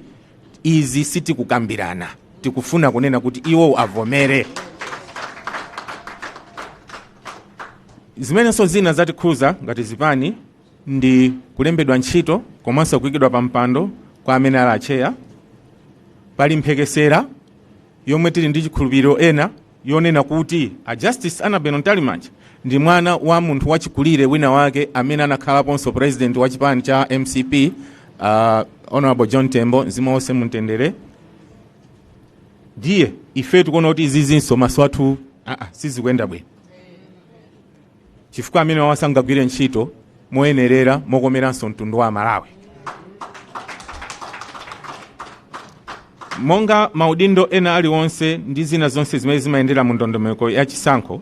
S7: izi sitikukambirana, tikufuna kunena kuti iwo avomere. Zimenenso zina zatikhuza ngati zipani ndi kulembedwa ntchito komanso kuyikidwa pa mpando kwa amene ali a chair. Pali mphekesera yomwe tili ndi chikhulupiriro ena yonena kuti a Justice Annabel Mtalimanja ndi mwana wa munthu wachikulire wina wake amene anakhalaponso president wa chipani cha MCP, Honorable John Tembo, mzimu wonse mumtendere. Ndiye ife tikuona kuti izizinso maso athu sizikuyenda bwino, chifukwa amene wawasangagwire ntchito moyenerera mokomeranso mtundu wa Malawi. Monga maudindo ena aliwonse ndi zina zonse zimene zimayendera mu ndondomeko ya chisankho,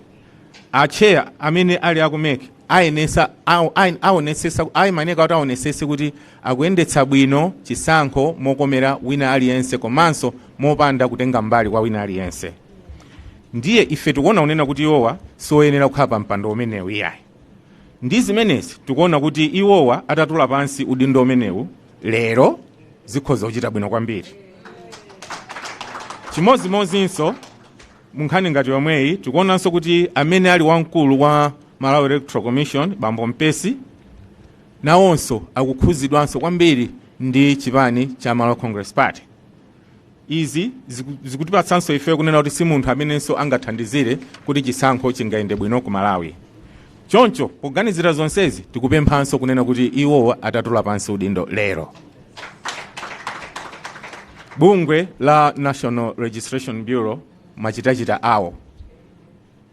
S7: Acheya amene ali aku MEC ayenesa aonesesa, ayimaneka kuti aonesese kuti akuyendetsa bwino chisankho mokomera wina aliyense komanso mopanda kutenga mbali kwa wina aliyense. Ndiye ife tikuona kunena kuti iwowa soyenera kukhala pa mpando umenewu iyayi. Ndi zimenezi tikuona kuti iwowa atatula pansi udindo umenewu lero zikhoza kuchita bwino kwambiri. Chimodzimodzinso munkhani ngati yomweyi, tikuonanso kuti amene ali wamkulu wa Malawi Electoral Commission, bambo Mpesi, nawonso akukhuzidwanso kwambiri ndi chipani cha Malawi Congress Party. Izi zikutipatsanso ife kunena kuti si munthu amenenso angathandizire kuti chisankho chingayende bwino ku Malawi. Choncho poganizira zonsezi, tikupemphanso kunena kuti iwowa atatula pansi udindo lero. Bungwe la National Registration Bureau, machitachita awo,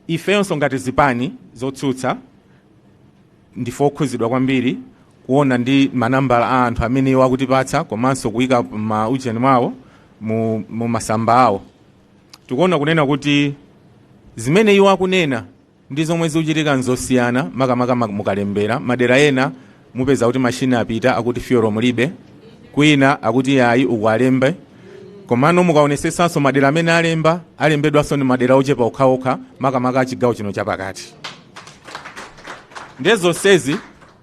S7: ifenso ngati zipani zotsutsa ndife okhuzidwa kwambiri kuona ndi manambala a anthu amene iwo akutipatsa komanso kuyika ma ujeni mwawo mu masamba awo. Tikuona kunena kuti zimene iwo akunena ndi zomwe zikuchitika nzosiyana, makamaka mukalembera madera ena mupeza kuti mashini apita, akuti fuel mulibe, kwina akuti ayi, uku alembe. Komano mukaonesesanso madera amene alemba, alembedwanso ni madera ochepa okhaokha, makamaka achigawo chino chapakati. Ndiye zonsezi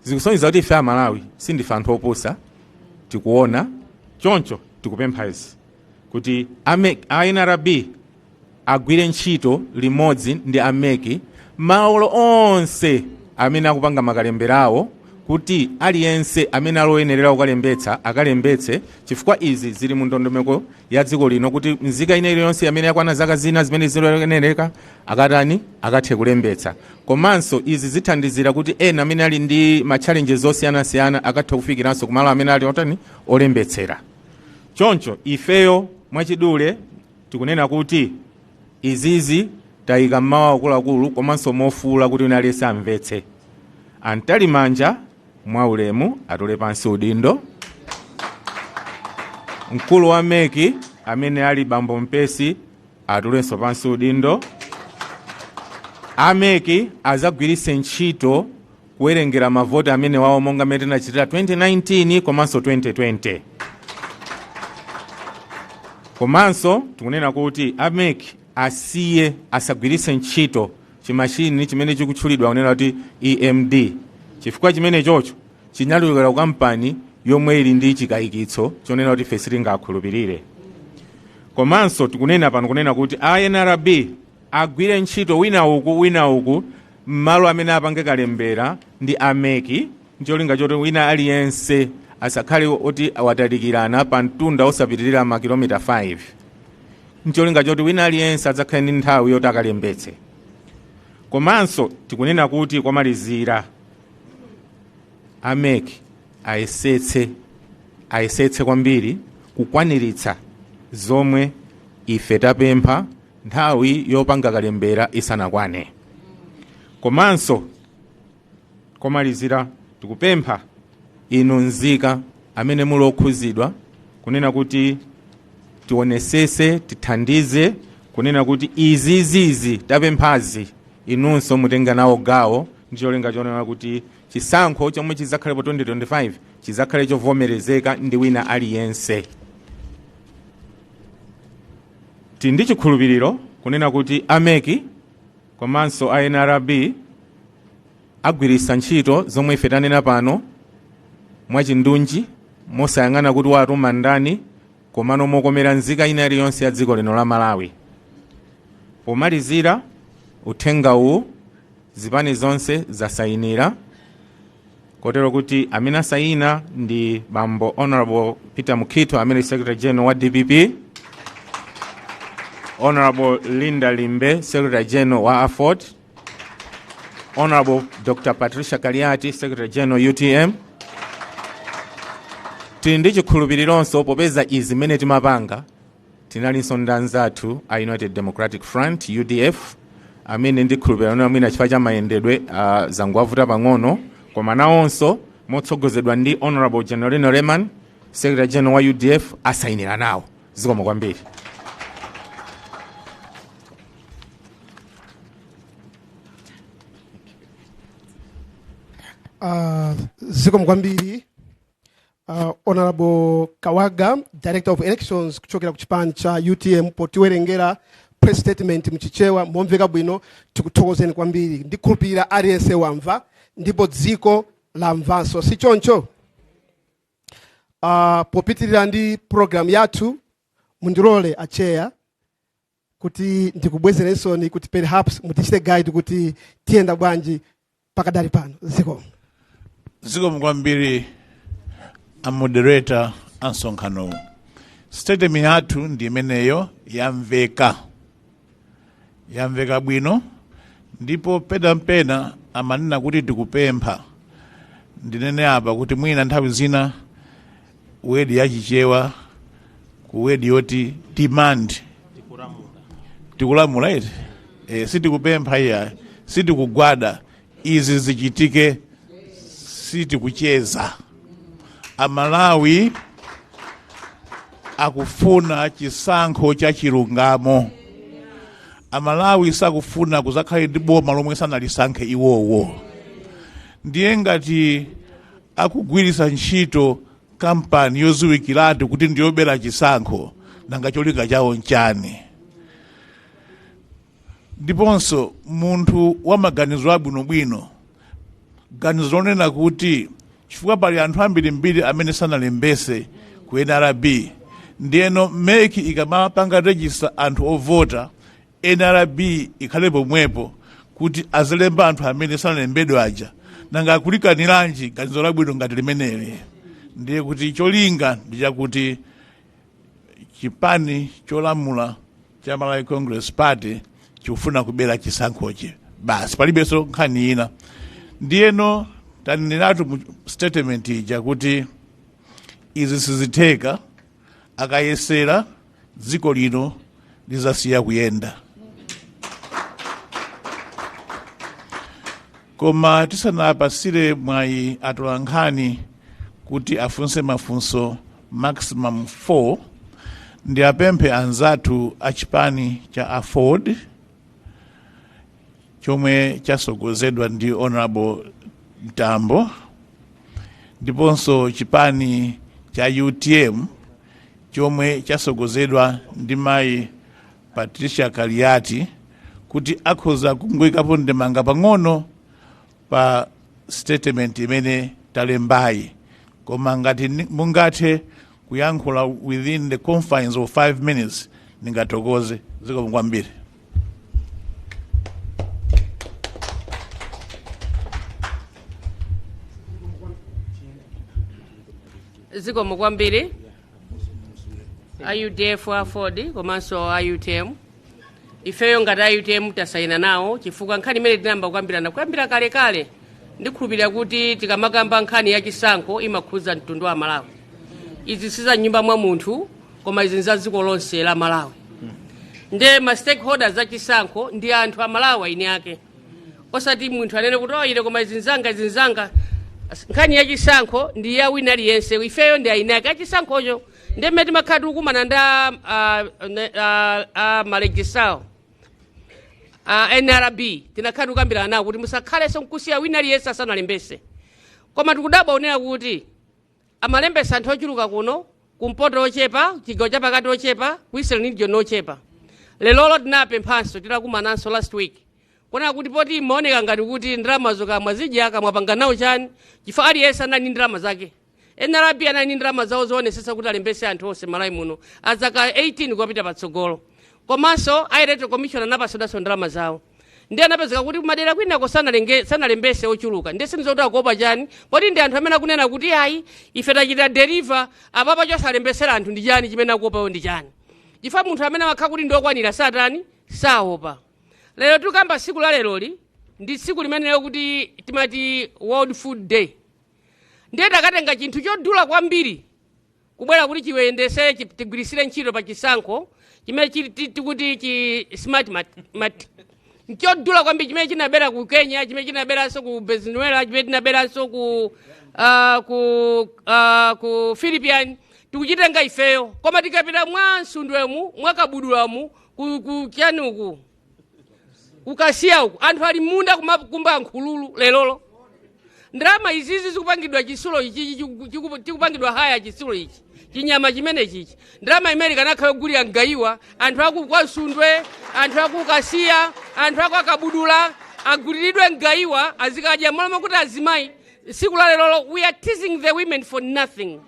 S7: zikusonyeza kuti ife Amalawi sindife anthu opusa, tikuona. Choncho tikupempha izi kuti a NRB agwire ntchito limodzi ndi a MEC malo onse amene akupanga makalemberawo, kuti aliyense amene aloyenerera kukalembetsa akalembetse, chifukwa izi zili mu ndondomeko ya dziko lino kuti nzika ina iliyonse amene yakwana zaka zina zimene ziloyenereka akatani, akathe kulembetsa. Komanso izi zithandizira kuti ena amene ali ndi ma challenges osiyanasiyana akathe kufikiranso kumalo amene ali otani, olembetsera. Choncho ifeyo mwachidule tikunena kuti izizi tayika mmawu akuluakulu komanso mofuula kuti wina aliyense amvetse. A Mtalimanja mwaulemu atule pansi udindo. Mkulu wa MEC amene ali bambo Mpesi atulenso pansi udindo. A MEC azagwiritse ntchito kuwerengera mavoti amene wawo monga mmene tinachitira 2019 komanso 2020. Komanso tikunena kuti a MEC asiye, asagwiritse ntchito chimashini chimene chikutchulidwa kunena kuti EMD, chifukwa chimene chocho chinalowera ku kampani yomwe ili ndi chikayikitso chonena kuti ife sitingakhulupirire. Komanso tikunena pano kunena kuti a NRB agwire ntchito wina uku, wina uku, m'malo amene apange kalembera ndi a MEC, ncholinga choti wina aliyense asakhale oti watalikirana pa mtunda osapitirira makilomita 5, ncholinga choti wina aliyense adzakhale ndi nthawi yoti akalembetse. Komanso tikunena kuti kwamalizira, a MEC ayesetse kwambiri kukwaniritsa zomwe ife tapempha nthawi yopanga kalembera isanakwane. Komanso komalizira, tikupempha inu nzika amene muli okhuzidwa kunena kuti tionesese, tithandize kunena kuti izizizi tapemphazi inunso mutenga nawo gawo, ndi cholinga chonena kuti chisankho chomwe chidzakhalepo 2025 chidzakhale chovomerezeka ndi wina aliyense. Tili ndi chikhulupiriro kunena kuti a MEC komanso a NRB agwiritsa ntchito zomwe ife tanena pano mwachindunji, mosayang'ana kuti watuma ndani, komano mokomera nzika ina iliyonse ya dziko lino la Malawi. Pomalizira, uthenga uwu zipani zonse zasayinira, kotero kuti amene asayina ndi bambo Honorable Peter Mukhito amene Secretary General wa DPP, Honorable Linda Limbe, Secretary General wa AFORD, Honorable Dr Patricia Kaliati, Secretary General UTM. Tili ndi chikhulupirironso popeza izi mmene timapanga tinalinso ndi anzathu a United Democratic Front, UDF, amene ndikhulupirira mwina chifukwa cha mayendedwe zangowavuta pang'ono, koma nawonso motsogozedwa ndi Honorable Generalino Leman, Secretary General wa UDF, asayinira nawo. Zikomo kwambiri.
S2: Zikomo kwambiri Honorable Kawaga, Director of Elections kuchokera ku chipani cha UTM, potiwerengera press statement mchichewa momveka bwino. Tikuthokozeni kwambiri. Ndikhulupirira aliyense wamva ndipo dziko lamvanso, si choncho? Popitirira ndi program yathu, mundilole a chair kuti ndikubwezerensoni kuti perhaps mutichite guide kuti tiyenda bwanji pakadali pano. Zikomo.
S4: Zikomo kwambiri a moderator a msonkhanowu. Statement yathu ndi imeneyo, yamveka, yamveka bwino. Ndipo penampena amanena kuti tikupempha. Ndinene apa kuti mwina nthawi zina word yachichewa ku word yoti demand, tikulamula iti. Sitikupempha iya, sitikugwada. Izi zichitike, sitikucheza. Amalawi akufuna chisankho cha chilungamo. Amalawi sakufuna kuzakhale ndi boma lomwe sanalisankhe iwowo. Ndiye ngati akugwiritsa ntchito kampani yoziwikiratu kuti ndiyobera chisankho, nanga cholinga chawo nchani? Ndiponso munthu wa maganizo abwinobwino, ganizo lonena kuti chifukwa pali anthu ambirimbiri amene sanalembese ku NRB, ndiyeno MEC ikamapanga register anthu ovota, NRB ikhale pomwepo kuti azilemba anthu amene sanalembedwe aja, nanga akulikaniranji ganizo labwino ngati limeneli? Ndiye kuti cholinga ndi chakuti chipani cholamula cha Malawi Congress Party chikufuna kubera chisankhochi basi, palibenso nkhani ina. Ndiyeno taneneratu mu statement ija kuti izi sizitheka. Akayesera, dziko lino lizasiya kuyenda. Koma tisanapasire mwayi atolankhani kuti afunse mafunso maximum 4, ndi apemphe anzathu a chipani cha AFORD chomwe chasogozedwa ndi Honorable Mtambo, ndiponso chipani cha UTM chomwe chasogozedwa ndi mayi Patricia Kaliati, kuti akhoza kungoyikapo ndemanga pang'ono pa statement imene talembayi. Koma ngati mungathe kuyankhula within the confines of 5 minutes, ndingathokoze. Zikomo kwambiri.
S6: Zikomo kwambiri a UDF, AFORD komanso a UTM. Ifeyo ngati a UTM tasayina nawo, chifukwa nkhani imene tinayamba kukambirana kuyambira kalekale. Ndikhulupirira kuti tikamakamba nkhani ya chisankho imakhuza mtundu wa Malawi. Izi si za nyumba mwa munthu, koma izi za dziko lonse la Malawi. Nde ma stakeholders za chisankho ndi anthu a Malawi eni ake, osati munthu anene kuti, "Oh, ine koma izi nzanga, izi nzanga." Nkhani ya chisankho ndi ya wina aliyense. Ifeyo ndi eni ake achisankhocho. Ndi mmene timakhala tikukumana ndi malegisawo a NRB, tinakhala tikukambirana nawo kuti musakhalenso nkusiya wina aliyense asanalembese. Koma tikudabwa unena kuti amalembesa anthu ochuluka kuno, kumpoto ochepa, chigawo chapakati ochepa, ku Eastern Region ochepa. Lelolo tinapemphanso, titakumananso last week, kuona kuti poti imaoneka ngati kuti ndalamazo kamwa zidya kamwapanga nawo chani, chifukwa aliyense anali ndi ndalama zake. NRB anali ndi ndalama zawo zoonesesa kuti alembese anthu onse Malawi muno azaka 18 kupita patsogolo, komanso a Electoral Commission anapasidwanso ndalama zawo. Ndi anapezeka kuti kumadera kwinako sanalembese ochuluka. Ndiye sindizokuti akuopa chani, poti ndi anthu amene akunena kuti ayi, ife tachita deliver apapa. Chosalembesera anthu ndi chani? Chimene akuopayo ndi chani? Chifukwa munthu amene amakhala kuti ndiokwanira satani saopa. Lero tikamba tsiku la leroli ndi tsiku limenelo kuti timati World Food Day. Ndiye takatenga chinthu chodula kwambiri kubwera kuti chiweyendesere, tigwirisire ntchito pa chisankho chimene chili tikuti chi smart mat nchodula kwambiri, chimene chinabera ku Kenya, chimene chinaberanso ku Venezuela, chimene chinaberanso ku Philippines. Tikuchitenga ifeyo, koma tikapita mwa Msundwemu, mwa Kabudulamu, ku chani uku, kukasiya uku, anthu ali munda kumakumba nkhululu lelolo. Ndalama izizi zikupangidwa chisulo ichi, chikupangidwa haya chisulo ichi, chinyama chimene chichi, ndalama imene ikanakhala yogulira mgayiwa anthu aku kwaSundwe, anthu aku Kasiya, anthu aku Akabudula aguliridwe mgayiwa azikadya, moloma kuti azimayi siku la lerolo, we are teasing the women for nothing.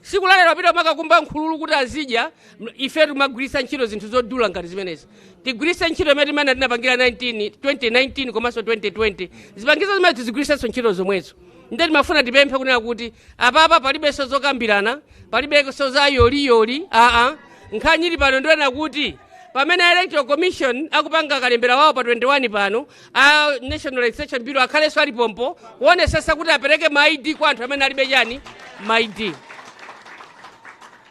S6: Siku la lero apita makakumba nkhululu kuti azidya. Ife timagwiritsa ntchito zinthu zodula ngati zimenezi. Tigwiritse ntchito imene timene tinapangira 19 2019 komanso 2020, zipangizo zimene tizigwiritsenso ntchito zomwezo. Nde timafuna tipemphe kunena kuti apapa palibenso zokambirana, palibenso za yoliyoli, aa. Nkhani ili pano ndiyona kuti pamene Electoral Commission akupanga kalembera wawo pa 21 pano, a National Registration Bureau akhalenso alipompo kuonesesa kuti apereke ma ID kwa anthu amene alibe chani, ma ID.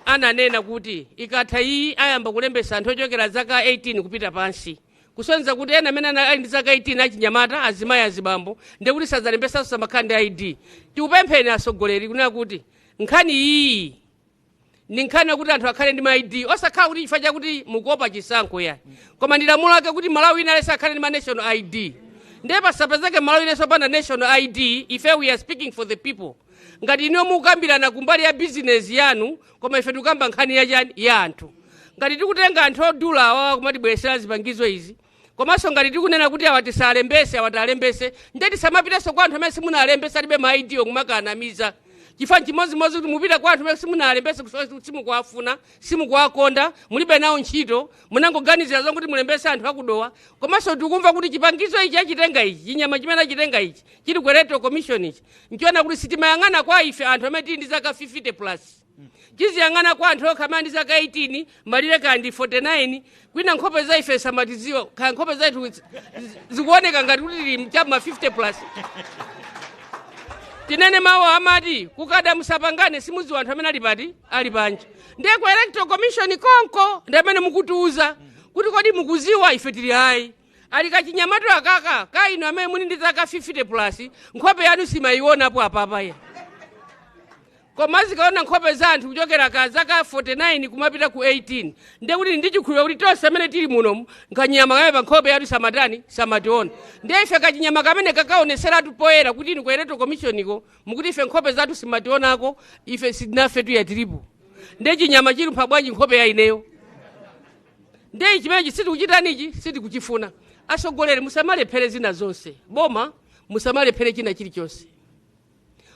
S6: Ananena kuti ikatha iyi ayamba kulembesa anthu ochokera zaka 18 kupita pansi, kusonyeza kuti ena amene ali ndi zaka 18, achinyamata, azimayi, azibambo, ndekuti sadzalembesanso, samakhala ndi ID. Tikupempheni atsogoleri kunena kuti nkhani iyi ndi nkhani yakuti anthu akhale ndi ma ID, osakhala kuti chifukwa chakuti mukuopa chisankho yani, koma ndi lamulo ake kuti Malawi ina aliyense akhale ndi ma national ID. Ndiye pasapezeke Malawi inenso opanda national ID. Ife we are speaking for the people. Ngati iniyo mukukambirana kumbali ya bizinesi yanu, koma ife tikukamba nkhani yachani, ya anthu. Ngati tikutenga anthu odula awawa kumatibweresera zipangizo izi, komanso ngati tikunena kuti awa tisalembese, awa tialembese, ndiye tisamapitenso kwa anthu amene simunalembese, alibe ma ID, kumakanamiza, chifukwa chimodzimodzi kuti mupita kwa anthu amene simunalembese, simukuwafuna, simukuwakonda, mulibe nawo ntchito, munangoganizira zokuti mulembese anthu akudowa. Komanso tikumva kuti chipangizo ichi achitenga ichi, chinyama chimene achitenga ichi chili ku Electoral Commission ichi, nchiona kuti sitimayang'ana kwa ife anthu amene tili ndi zaka 50 plus, chiziyang'ana kwa anthu okha amene ndi zaka 18 malire kandi 49. Kwina nkhope za ife samatiziwa, kaya nkhope zathu zikuoneka ngati kuti tili chama 50 plus. Tinene mawu amati kukada musapangane, simuziwa anthu amene ali pati, ali panja. Ndiye ku Electoral Commission konko ndi amene mukutiuza kuti kodi mukuziwa ife tili ayi, ali kachinyamato akaka ka inu amene muli ndi zaka 50 plus, nkhope yanu simayionapo apapa ya. Koma zikaona nkhope za anthu kuchokera ka zaka 49 kumapita ku 18, ndiye kuti ndi chikhulupiriro kuti tonse amene tili muno kanyama kamene pa nkhope yathu samatani, samationa. Ndiye ife kachinyama kamene kakaoneseratu poyera kuti inu ku Electoral Commission iko mukuti ife nkhope zathu simationako, ife sitinafe, tuya tilipo. Ndiye chinyama chilumpha bwanji nkhope ya ineyo? Ndiye chimenechi sitikuchitanichi, sitikuchifuna. Asogoleri, musamalephere zina zonse, boma musamalephere china chilichonse.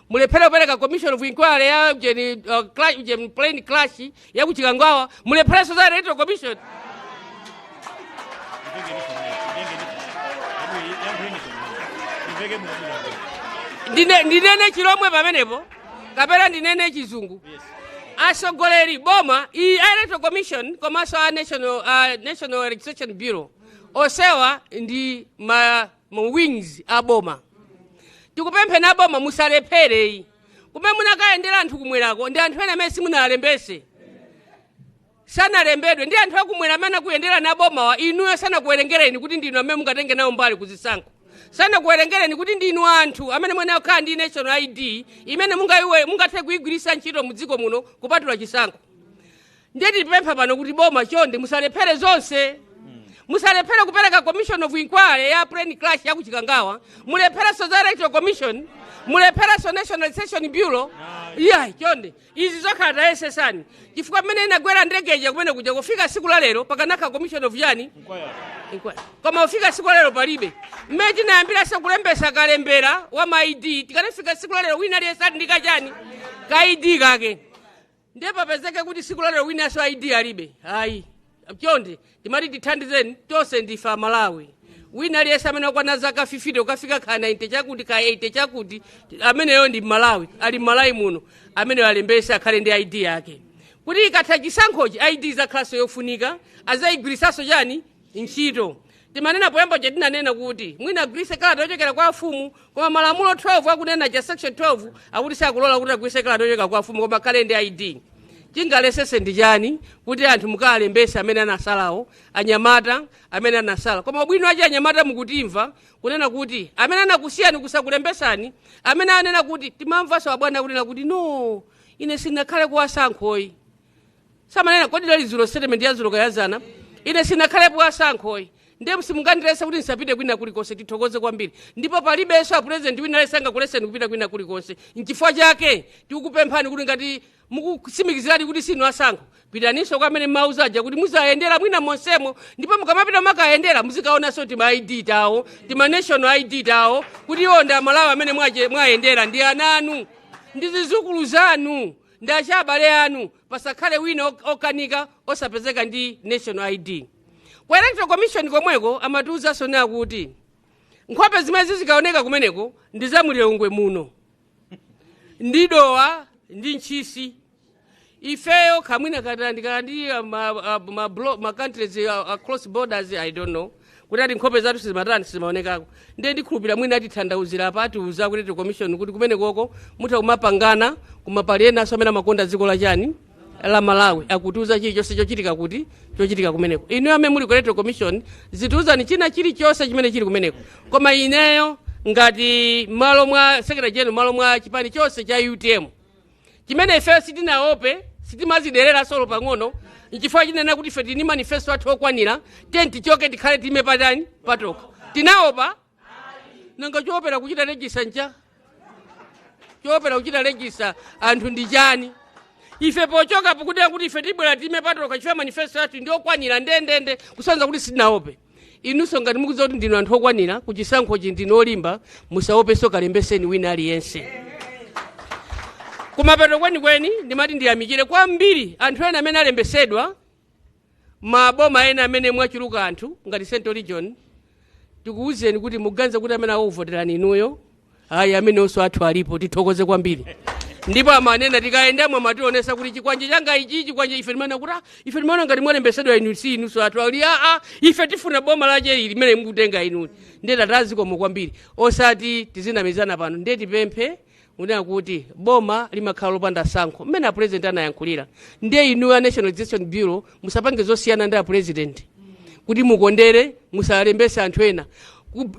S6: Mulephere kupereka commission of inquiry ya jeni, crash, jeni plane crash ya kuChikangawa, mulepherenso za Electoral Commission? Ndinene Chilomwe pamenepo kapena ndinene Chizungu? Asogoleri, boma iyi, a Electoral Commission komanso a National Registration Bureau, osewa ndi ma wings a boma. Tikupempheni aboma, musalephere. Kumene munakayendera anthu kumwerako ndi anthu ena amene simunalembese, sanalembedwe. Ndi anthu akumwera amene akuyendera na bomawa, inuyo sanakuwerengereni kuti ndinu amene mungatenge nawo mbali kuzisankho, sanakuwerengereni kuti ndinu anthu amene mwene akhala ndi national ID imene mungathe kuyigwiritsa ntchito mu dziko muno kupatula chisankho. Ndiye tipempha pano kuti boma chonde musalephere zonse. Musalephere kupereka commission of inquiry ya plane crash ya kuChikangawa, mulepherenso za Electoral Commission, mulepherenso National Registration Bureau? Iya, chonde, izi zokhala tayesesani, chifukwa mmene inagwera ndegeja kumene kuja kufika siku la lero pakanakha commission of yani, inquiry, koma kufika siku la lero palibe. Mmene tinayambiranso kulembesa kalembera wa ma ID, tikanafika siku la lero wina aliyense ali ndi kachani, ka ID kake. Ndiye papezeke kuti siku la lero winanso ID alibe? Ayi, chonde, timati tithandizeni. Tonse ndife Amalawi. Wina aliyense amene akwana zaka 50 ukafika ka 90 chakuti, ka 80 chakuti, ameneyo ndi Mmalawi, ali Mmalawi muno, ameneyo alembese, akhale ndi ID yake, kuti ikatha chisankhochi ID izakhalanso yofunika, azayigwirisanso chani, ntchito. Timanena poyamba chatinanena kuti mwina agwirise kalata yochokera kwa afumu, koma malamulo 12 akunena cha section 12 akuti sakulola kuti agwirise kalata yochokera kwa afumu, koma akhale ndi ID. Chingalesese ndi chani kuti anthu mukalembese amene anasalawo, anyamata amene anasala? Koma ubwino achi anyamata mukutimva kunena kuti amene anakusiyani kusakulembesani, amene anena kuti timamvanso abwana kunena kuti no, ine sinakhale kuwasankhoyi, samanena kodi lali zulo statement ya zulo kayazana, ine sinakhalepo asankhoyi. Ndiye simungandilese kuti ndisapite kwina kulikonse. Tithokoze kwambiri. Ndipo palibenso a President wina aliyense angakuleseni kupita kwina kulikonse. Nchifukwa chake tikukupemphani kuti ngati mukutsimikiziradi kuti sinu asankho, pitaninso kwa amene mmauza aja kuti muzayendera mwina monsemo. Ndipo mukamapita makayendera, muzikaonanso tima ID tawo, tima national ID tawo, kuti iwo ndi Amalawi amene mwayendera, ndi ana anu, ndi zizukulu zanu, ndi achabale anu. Pasakhale wina okanika osapezeka ndi national ID. Ku Electoral Commission komweko amatiwuzanso nayo kuti nkhope zimene zizikaoneka kumeneko ndi za muLilongwe muno, ndi Dowa ndi Ntchisi. Ifeyo kamwina katandikala ndi ma countries across borders, I don't know kuti ati nkhope zathu sizimatani, sizimaonekako. Ndiye ndikhulupirira mwina atithandauzira apa, atiuza kuti Electoral Commission kuti kumene koko mutha kumapangana, koma pali enanso amene amakonda dziko la chani, la Malawi, akutiuza chilichonse chochitika kuti chochitika kumeneko. Inu amene muli ku Electoral Commission, zitiuzani china chilichonse chimene chili kumeneko. Koma ineyo ngati malo mwa Secretary General, malo mwa chipani chonse cha UTM, chimene ifeyo sitinaope, sitimaziderera solo pang'ono, nchifukwa chinena kuti ife tini manifesto athu okwanira. Tiye tichoke, tikhale time patani, patoka. Tinaopa? Nanga choopera kuchita register ncha choopera kuchita register anthu ndi chani? Ife pochoka pokudera kuti ife tibwera time patoka chifukwa manifesto athu ndi okwanira ndendende, kusonyeza kuti sitinaope. Inunso ngati mukudziwa kuti ndinu anthu okwanira kuchisankhochi, ndinu olimba, musaopenso, kalembeseni wina aliyense. Kumapeto kwenikweni ndimati ndiyamikire kwambiri anthu ena amene alembesedwa maboma ena amene mwachuluka anthu ngati Central Region. Tikuwuzeni kuti muganize kuti amene akuvoterani inuyo, ayi, amenenso athu alipo. Tithokoze kwambiri. Ndipo amanena tikayendamo amationesa kuti chikwanje changa ichi, chikwanje. Ife timaona kuti, ah, ife timaona ngati mwalembesedwa inu, si inunso athu ali. Aa, ife tifuna boma lache ili limene mukutenga inuli. Ndiye tatazikomo kwambiri, osati tizinamizana pano. Ndiye tipemphe kunena kuti boma limakhala lopanda sankho mmene a President anayankhulira. Ndiye inu a National Registration Bureau musapange zosiyana ndi a President kuti mukondere, musalembese anthu ena.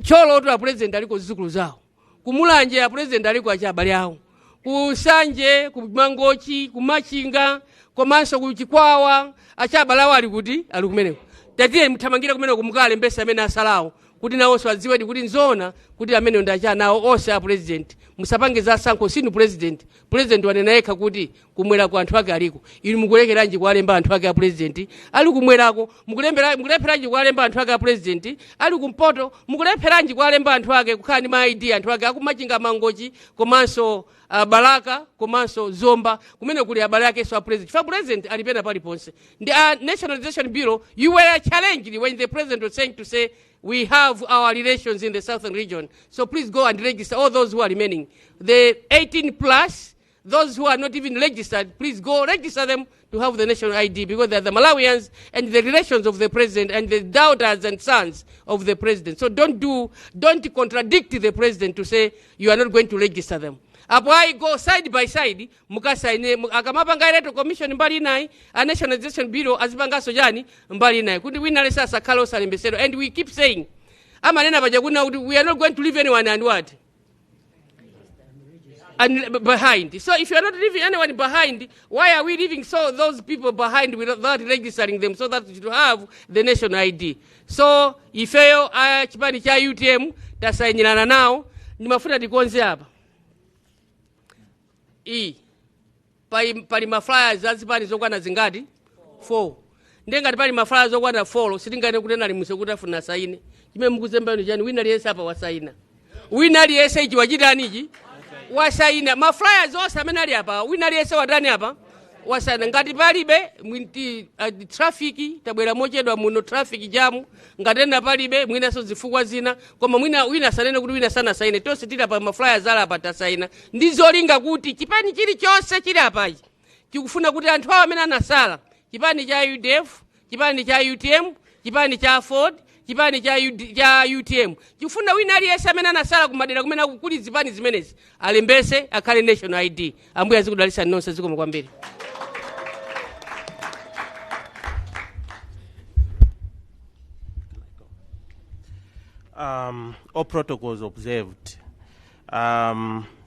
S6: Thyolotu a President aliko zizukulu zawo, kuMulanje a President aliko achi abale awo, kuSanje, kuMangochi, kuMachinga komanso kuChikwawa achi abale awo ali kuti, ali kumeneko. Tatiye muthamangire kumeneko mukalembese amene asalawo kuti nawonso adziwedi kuti nzoona kuti amene ndi achi anawo onse a President. Musapange za sankho, sinu President. President wanena yekha kuti kumwerako anthu ake aliko. Inu mukulekeranji kuwalemba anthu ake a President ali kumwerako? Mukulepheranji kuwalemba anthu ake a President ali kumpoto? Mukulepheranji kuwalemba anthu ake kukhala ndi ma ID anthu ake akuMachinga, Mangochi komanso Balaka komanso Zomba, kumene kuli abale akenso a President? Chifukwa President ali pena paliponse. Ndi a National Registration Bureau, you were challenged when the President was saying to say we have our relations in the southern region, so please go and register all those who are remaining, the 18 plus, those who are not even registered. Please go register them to have the national ID because they are the Malawians and the relations of the President and the daughters and sons of the President. So don't contradict the President to say you are not going to register them. Apo I go side by side, mukasaine akamapanga Electoral Commission mbali inayi, a National Registration Bureau azipanganso chani, mbali inayi, kuti wina aliyense asakhale osalembesedwa. And we keep saying, amanena paja kuna kuti we are not going to leave anyone and what? And behind. So if you are not leaving anyone behind, why are we leaving so those people behind without registering them so that we should have the national ID? So ifeyo a chipani cha UTM tasayinirana nawo. Ndimafuna tikonze apa. E pali ma flyers azipani zokwana zingati? 4. Ndiye ngati pali ma flyers okwana 4, sitingane kuti ena kuti afuna asaine. Chimene mukuzembani chani? Wina aliyense apa wasaina. Wina aliyense ichi wachitani, ichi wasaina. Ma flyers onse amene ali apa, wina aliyense watani apa, wasaina. Ngati palibe traffic, tabwera mochedwa muno, traffic jam, ngati ena palibe, mwinanso zifukwa zina, koma mwina wina asanene kuti wina sanasaine. Tonse tili apa, ma flyers ali apa, tasaina ndi zolinga kuti chipani chilichonse chili apachi chikufuna kuti anthu awo amene anasala, chipani cha UDF, chipani cha UTM, chipani cha Ford, chipani cha UTM, chikufuna wina aliyense amene anasala kumadera kumene kuli zipani zimenezi alembese akhale national ID. Ambuye azikudalitsani nonse. Zikomo kwambiri.
S8: All protocols observed.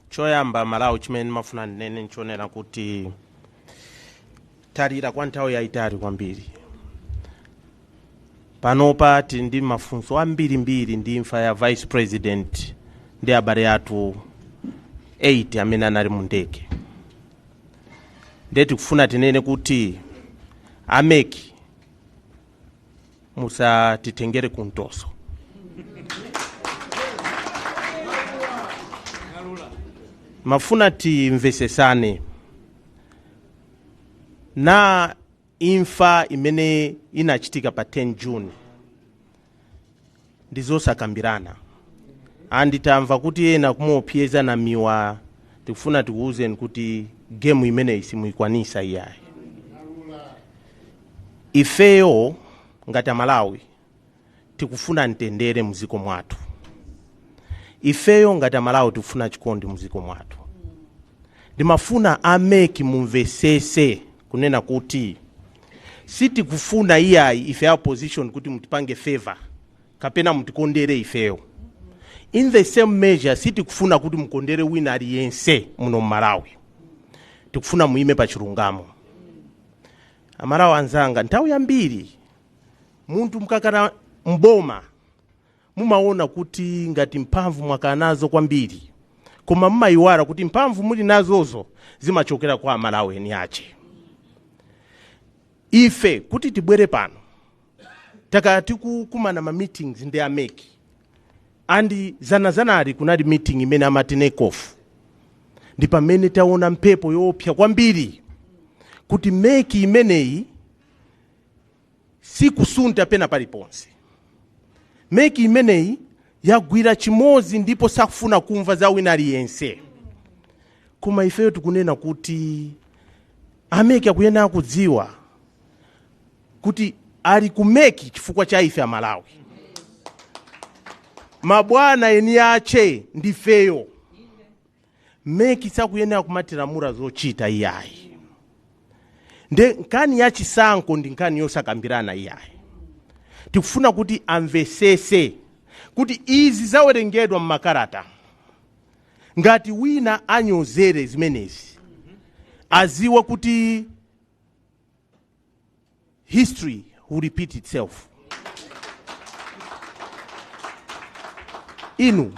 S8: Choyamba Malawi, chimene mafuna ndinene nchonena kuti talira kwa nthawi yayitali kwambiri. Panopa tili ndi mafunso ambirimbiri ndi imfa ya Vice President ndi abale athu 8 amene anali mu ndege. Ndiye tikufuna tinene kuti a MEC, musatitengere kumtoso. Mafuna timvesesane na imfa imene inachitika pa 10 June ndi zosakambirana. Anditamva kuti ena kumuopseza Namiwa, tikufuna tikuwuzeni kuti game imeneyi simuyikwanisa iyayi. Ifeyo ngati Amalawi tikufuna mtendere muziko mwathu. Ifeyo ngati Amalawi tikufuna chikondi muziko mwathu. Ndimafuna a MEC mumvesese kunena kuti sitikufuna iyayi ife opposition kuti mutipange favor kapena mutikondere ifeyo. In the same measure, sitikufuna kuti mukondere wina aliyense muno Mmalawi. Tikufuna muime pa chilungamo. Amalawi anzanga, nthawi yambiri munthu mukakhala mboma mumaona kuti ngati mphamvu mwakhala nazo kwambiri, koma mumayiwala kuti mphamvu muli nazozo zimachokera kwa Amalawi eni ache. Ife kuti tibwere pano, takhala tikukumana ma meetings ndi a MEC, and zanazanali kunali meeting imene amati NECOF. Ndi pamene taona mphepo yoopsa kwambiri kuti MEC imeneyi sikusunta pena paliponse. MEC imeneyi yagwira chimodzi ndipo sakufuna kumva za wina aliyense. Koma ifeyo tikunena kuti a MEC akuyenera kudziwa kuti ali ku MEC chifukwa cha ife Amalawi. Mabwana eni ache ndifeyo. MEC sakuyenera kumatilamula zochita iyayi. Nde nkhani ya chisankho ndi nkhani yosakambirana iyayi. Tikufuna kuti amvesese kuti izi zawerengedwa mmakalata, ngati wina anyozere zimenezi aziwe kuti history will repeat itself. Inu,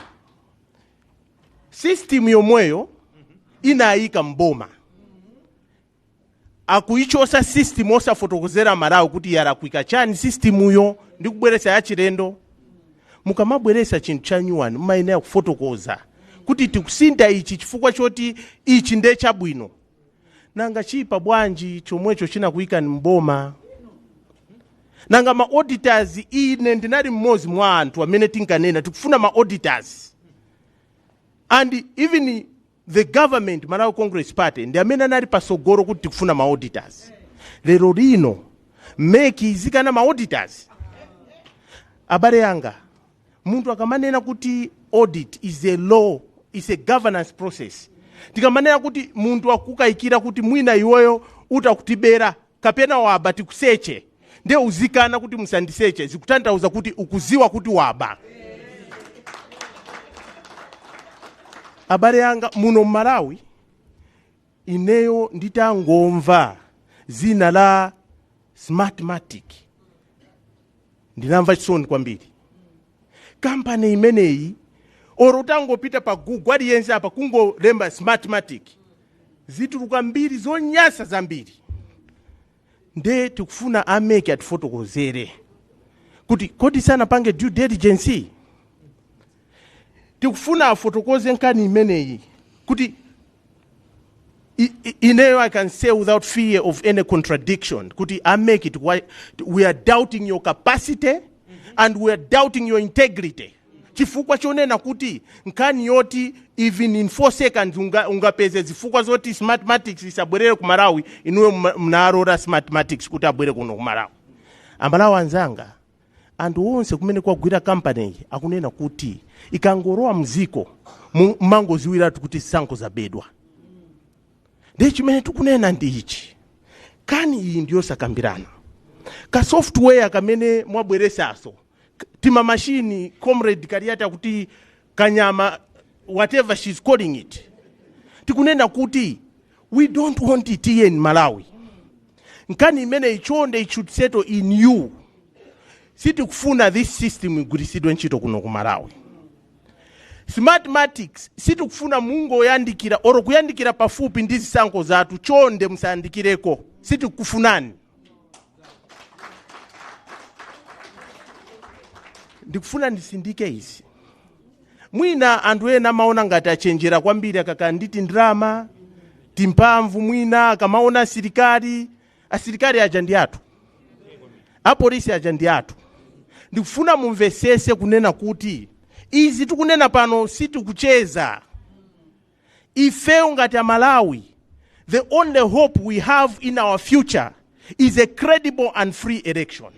S8: system yomweyo inayika mboma, akuichosa system osafotokozera Malawi kuti yalakwika chani system yo ndi kubweresa yachilendo. Mukamabweresa chinthu cha nyuwani, mumayenera kufotokoza kuti tikusinda ichi chifukwa choti ichi nde chabwino. Nanga chipa bwanji chomwecho chinakuyikani mboma? Nanga ma auditors? Ine ndinali mmodzi mwa anthu amene tinkanena tikufuna ma auditors, and even the government, Malawi Congress Party, ndi amene anali pasogolo kuti tikufuna ma auditors. Lero lino MEC izikana ma auditors. Abale anga, munthu akamanena kuti audit is a law, is a governance process, tikamanena kuti munthu akukayikira kuti mwina iweyo utakutibera kapena waba, tikuseche, ndiye uzikana kuti musandiseche, zikutanthauza kuti ukuziwa kuti waba. Abale anga, muno Mmalawi, ineyo nditangomva zina la Smartmatic ndinamva chisoni kwambiri. Kampani imeneyi, oro utangopita pa Google, aliyense apa kungolemba Smartmatic, zituluka mbiri zonyasa zambiri. Nde tikufuna a MEC atifotokozere kuti kodi sanapange due diligence. Tikufuna afotokoze nkhani imeneyi kuti ineyo I can say without fear of any contradiction kuti a MEC, we are doubting your capacity and we are doubting your integrity, chifukwa chonena kuti nkhani yoti even in 4 seconds ungapeze zifukwa zoti Smartmatics isabwerere ku Malawi, inuyo mnalola Smartmatics kuti abwere kuno ku Malawi. Amalawi anzanga, anthu onse kumene kwagwira kampani iyi akunena kuti ikangolowa mziko mangoziwiratu kuti zisankho zabedwa. Ndi chimene tikunena ndi ichi: nkhani iyi ndiyosakambirana. Ka software kamene mwabweresaso, tima machine, Comrade Kaliati kuti kanyama, whatever she's calling it, tikunena kuti we don't want it here in Malawi. Nkhani imene ichonde, it should settle in you. Sitikufuna this system igwiritsidwe ntchito kuno ku Malawi. Smartmatics sitikufuna mungoyandikira oro kuyandikira pafupi ndi zisankho zathu. Chonde musayandikireko, sitikufunani. Ndikufuna ndisindike izi. Mwina anthu ena amaona ngati achenjera kwambiri akakhala ndi ndalama, timphamvu, mwina akamaona asilikali. Asilikali aja ndi athu, apolisi aja ndi athu. Ndikufuna mumvesese kunena kuti izi tikunena pano sitikucheza. Ifeyo ngati Amalawi, the only hope we have in our future is a credible and free election.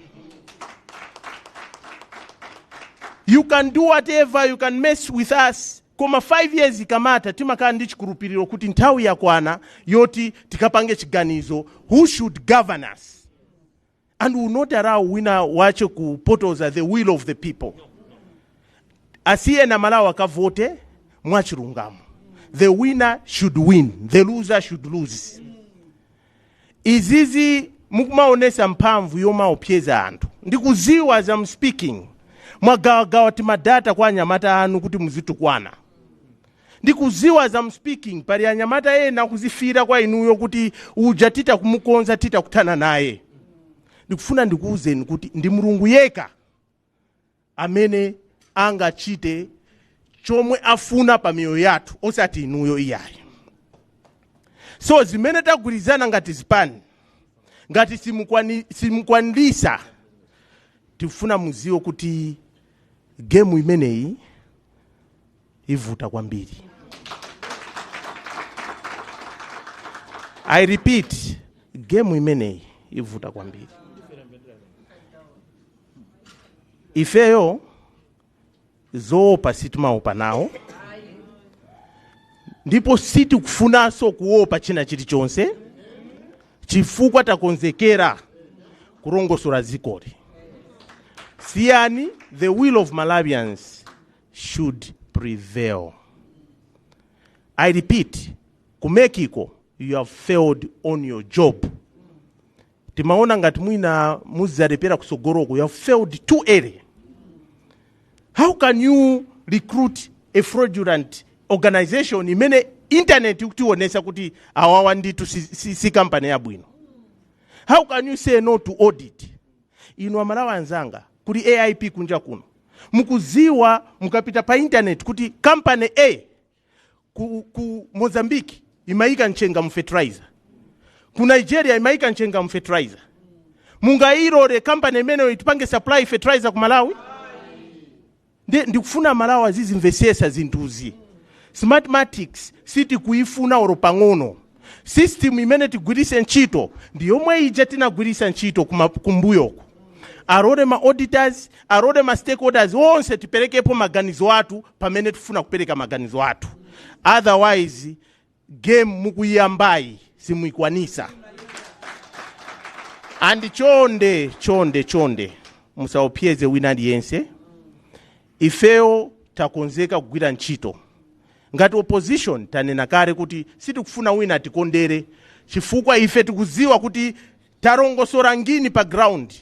S8: You can do whatever, you can mess with us, koma 5 years ikamata timakhala ndi chikhulupiriro kuti nthawi yakwana yoti tikapange chiganizo who should govern us, and will not allow wina wache kupotoza the will of the people. Asiye na Malawi akavote mwachilungamo. The winner should win, the loser should lose. Izizi mukumaonesa mphamvu yomaopseza anthu, ndikuziwa as I'm speaking mwagawagawa timadata kwa anyamata anu kuti muzitukwana. Ndikuziwa as I'm speaking pali anyamata ena kuzifira kwa inuyo kuti uja tita kumukonza, tita kuthana naye. Ndikufuna ndikuwuzeni kuti ndi Mulungu yekha amene angachite chomwe afuna pa miyoyo yathu, osati inuyo iyayi. So zimene tagwirizana ngati zipani, ngati simukwanirisa, tikufuna muziwe kuti gemu imeneyi ivuta kwambiri. I repeat, gemu imeneyi ivuta kwambiri. Ifeyo zoopa sitimaopa nawo, ndipo sitikufunanso kuopa china chilichonse, chifukwa takonzekera kulongosola dzikoli. Siyani, the will of Malawians should prevail. I repeat, ku MEC ko you have failed on your job. Timaona ngati mwina muzizalepera kusogoloko. You have failed too early. How can you recruit a fraudulent organization imene internet ikutionesa kuti awawa nditu si company yabwino? How can you say no to audit? Inu Amalawi anzanga, kuli AIP kunja kuno, mukuziwa mukapita pa internet kuti company A ku Mozambique imayika mchenga mu fertilizer, ku Nigeria imayika mchenga mu fertilizer. Mungayilole company imeneyo itipange supply fertilizer ku Malawi? Ndikufuna Malawi azizimvesesa zinthuzi. Smartmatics sitikuifuna oro pang'ono. System imene tigwirise ntchito ndi yomwe ija tinagwirisa ntchito kumbuyoko. Alole ma auditors, alole ma stakeholders onse tiperekepo maganizo athu pamene tifuna kupereka maganizo athu. Otherwise game mukuyambayi simuyikwanisa. And chonde, chonde, chonde, musaopseze wina aliyense. Ifeyo takonzeka kugwira ntchito ngati opposition. Tanena kale kuti sitikufuna wina atikondere, chifukwa ife tikuziwa kuti talongosora ngini pa ground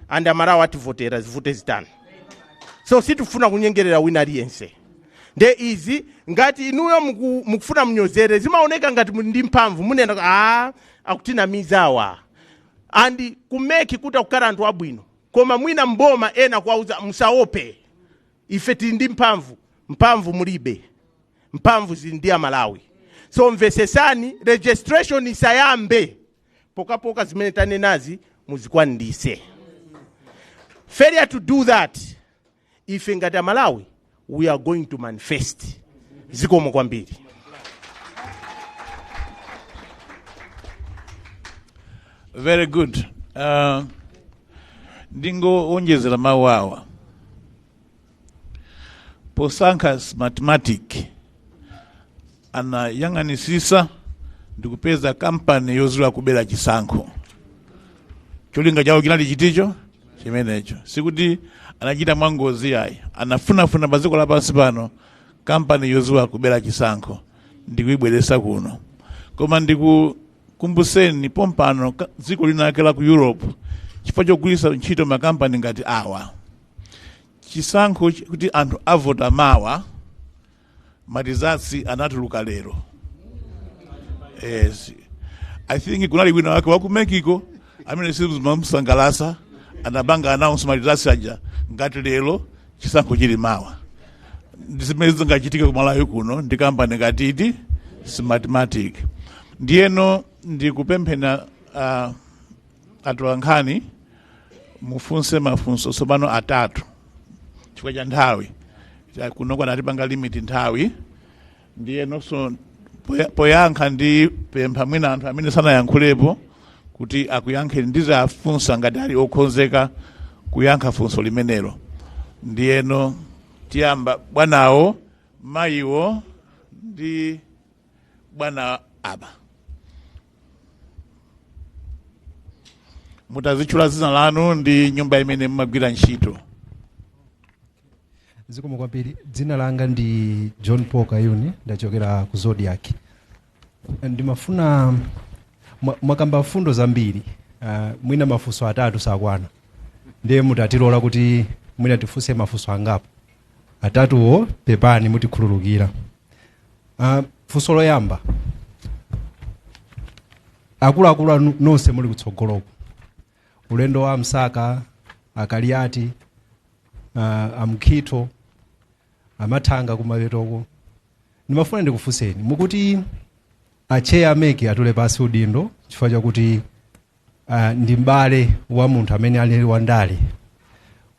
S8: and Amalawi ativotera zivute zitano. So sitikufuna kunyengerera wina aliyense. Nde izi ngati inuyo mukufuna munyozere, zimaoneka ngati muli ndi mphamvu, munena a akutinamizawa. And ku MEC kuti akukhala anthu abwino, koma mwina mboma ena kuwauza musaope, ife tili ndi mphamvu. Mphamvu mulibe, mphamvu zili ndi Amalawi. So mvesesani, registration isayambe pokapoka zimene tanenazi muzikwanilise. Failure to do that, ife ngati Amalawi we are going to manifest. Zikomo kwambiri.
S4: Very good. Ndingowonjezera mawu awa. Posankha Smartmatic anayang'anisisa ndikupeza kampani yoziwa kubera chisankho. Cholinga chawo chinali chiticho chimenecho. Sikuti anachita mwangozi ayi, anafunafuna pa dziko lapansi pano kampani yoziwa kubera chisankho ndikuyibweresa kuno. Koma ndikukumbuseni pompano dziko linake la ku Europe chifukwa Chifukwa chogwiritsa ntchito makampani ngati awa, chisankho kuti anthu avota mawa, ma results anatuluka lero. Yes, I think kunali wina wake waku MEC ko amene sizimamusangalatsa, anapanga announce ma results aja ngati lero, chisankho chili mawa. Ndi zimene zingachitike ku Malawi kuno ndi kampani ngatiti Smartmatic. Ndiyeno ndikupemphena atolankhani mufunse mafunso tsopano atatu chifukwa cha nthawi. Kuno kwanatipanga limit nthawi. Ndiyenonso poyankha ndi pempha mwina anthu amene sanayankhulepo kuti akuyankheni, ndizafunsa ngati ali okhonzeka kuyankha funso limenelo. Ndiyeno tiyamba bwanawo, mayiwo ndi bwana apa. Mutazitchula dzina lanu ndi nyumba imene mumagwira ntchito.
S1: Zikomo kwambiri. Dzina langa ndi John Paul Kayuni, ndachokera ku Zodiak. Ndimafuna mwakamba fundo zambiri, mwina mafunso atatu sakwana, ndiye mutatilola kuti mwina tifunse mafunso angapo. Atatuwo pepani, mutikhululukira. Funso loyamba, akuluakulu anu nonse muli kutsogoloko, ulendo wa Msaka, Akaliati, Amkhito, Amathanga kumapetoko, ndimafuna ndikufunseni, mukuti a chair a MEC atule pasi udindo chifukwa chakuti ndi m'bale wa munthu amene ali wandale.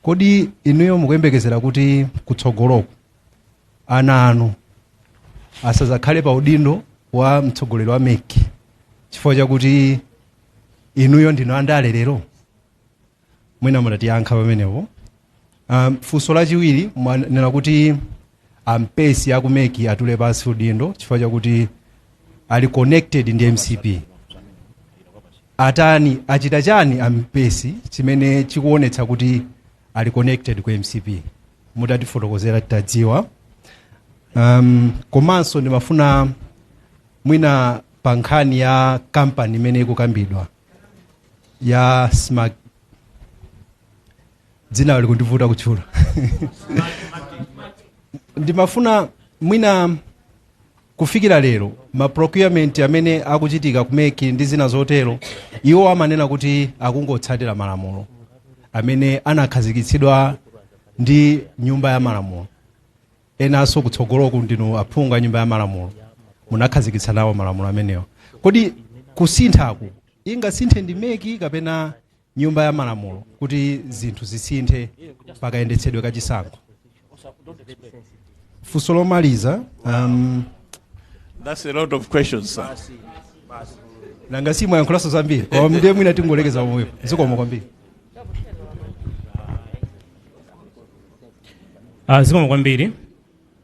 S1: Kodi inuyo mukuyembekezera kuti kutsogoloko ana anu asazakhale pa udindo wa mtsogoleri wa MEC chifukwa chakuti inuyo ndinu andale lero? Mwina mutatiyankha pamenepo. Funso lachiwiri, mwanena kuti ampesi aku MEC atule pansi udindo chifukwa chakuti ali connected ndi MCP. Atani, achita chani ampesi chimene chikuonetsa kuti ali connected ku MCP? Mutatifotokozera titadziwa. Komanso ndimafuna mwina pa nkhani ya kampani imene ikukambidwa ya Smart, dzina likundivuta kutchula, ndimafuna mwina kufikira lero ma procurement amene akuchitika ku MEC ndi zina zotero, iwo amanena kuti akungotsatira malamulo amene anakhazikitsidwa ndi nyumba ya malamulo. Enanso kutsogoloku ndinu aphungu a nyumba ya malamulo, munakhazikitsa nawo malamulo amenewo. Kodi kusinthaku ingasinthe ndi MEC kapena nyumba ya malamulo kuti zinthu zisinthe pakayendetsedwe kachisankho? Funso lomaliza,
S4: That's a lot of questions, sir.
S1: Nanga simwayankhulanso zambiri, koma ndiye mwina tingolekeza pomwepo. Zikomo kwambiri.
S5: Zikomo kwambiri.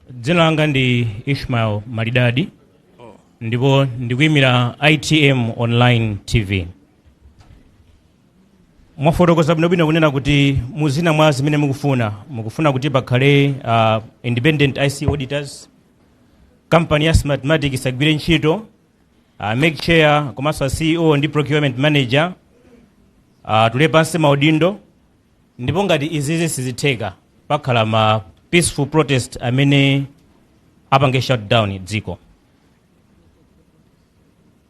S5: Dzina langa ndi Ishmael Malidadi ndipo ndikuyimira ITM Online TV. Mwafotokoza bwinobwino kunena kuti muzina mwa zimene mukufuna kuti pakhale independent IC auditors, kampani ya Smartmatic isagwire ntchito, MEC chair komanso a CEO ndi procurement manager atule pansi maudindo, ndipo ngati izizi sizitheka pakhala ma peaceful protest amene apange shutdown dziko.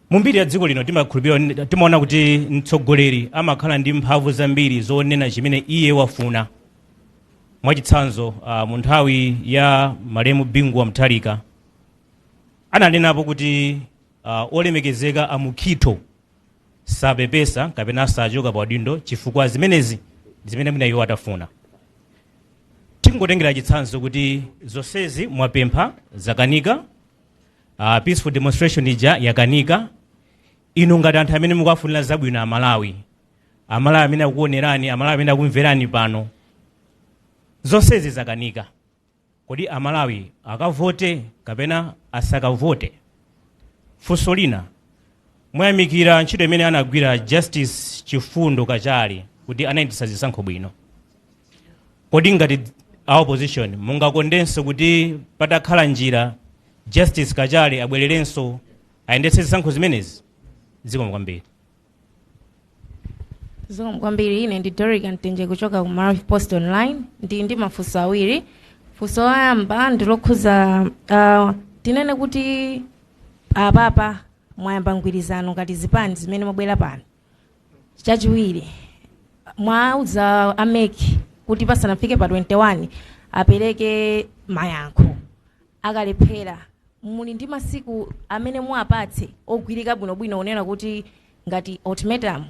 S5: Mumbiri ya dziko lino timakhulupirira, timaona kuti mtsogoleri amakhala ndi mphamvu zambiri zonena chimene iye wafuna. Mwachitsanzo, mu nthawi ya malemu Bingu wa Mutharika ananenapo kuti olemekezeka amukhito sapepesa kapena sachoka pa udindo chifukwa zimenezi zimene mwina iwo atafuna. Tingotengera chitsanzo kuti zonsezi mwapempha zakanika, peaceful demonstration ija yakanika. Inu ngati anthu amene mukuwafunira zabwino Amalawi, Amalawi amene akuonerani, Amalawi amene akumverani pano, zonsezi zakanika, kodi Amalawi akavote kapena asakavote? Funso lina, mwayamikira ntchito imene anagwira Justice Chifundo Kachali kuti anayendetsa zisankho bwino. Kodi ngati a opposition mungakondenso kuti patakhala njira Justice Kachali abwererenso ayendetse zisankho zimenezi? Zikomo kwambiri.
S9: Zikomo kwambiri. Ine ndi Dorica Mtenje kuchoka ku Malawi Post Online. Ndi mafunso awiri. Funso loyamba ndilokhuza tinene kuti apapa mwayamba mgwirizano ngati zipani zimene mwabwera pano. Chachiwiri, mwauza a MEC kuti pasanafike pa 21 apereke mayankho. Akalephera, muli ndi masiku amene muwapatse ogwirika bwinobwino, onena kuti ngati ultimatum,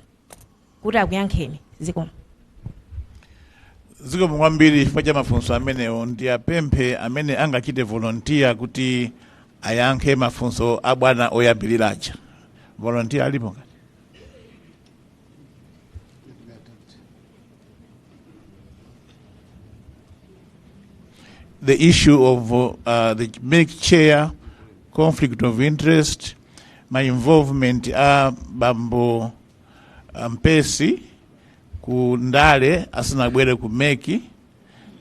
S9: kuti akuyankheni? Zikomo.
S4: Zikomo kwambiri chifukwa cha mafunso amenewo. Ndi apemphe amene angachite volunteer kuti ayankhe mafunso a bwana oyambiriraja. Volunteer alipo ngati? The issue of the MEC chair, conflict of interest, my involvement a bambo Mpesi ku ndale asanabwere ku MEC,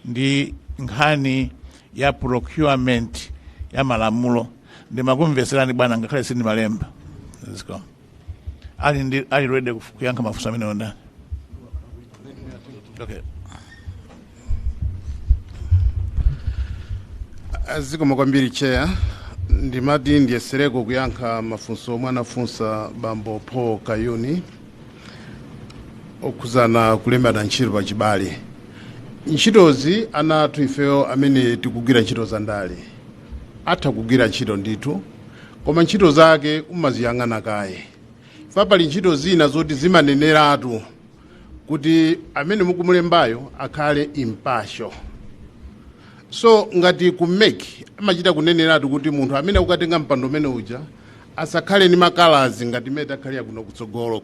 S4: ndi nkhani ya procurement ya malamulo. Ndimakumveserani bwana, ngakhale sindimalemba. Zikomo. Ali ndi ali ready kuyankha mafunso amenewo ndani? Okay.
S10: Zikomo kwambiri, Chair. Ndimati ndiyesereko kuyankha mafunso omwe anafunsa bambo Paul Kayuni okhuzana kulembana ntchito pachibale. Ntchitozi, ana athu ifeyo amene tikugwira ntchito za ndale atha kugwira ntchito ndithu, koma ntchito zake umaziyang'ana kaye. Fa pali ntchito zina zoti zimaneneratu kuti amene mukumulembayo akhale impartial. So ngati ku MEC amachita kuneneratu kuti munthu amene akukatenga mpando umene uja asakhale ndi makalazi ngati imene takhalira kuno kutsogolo,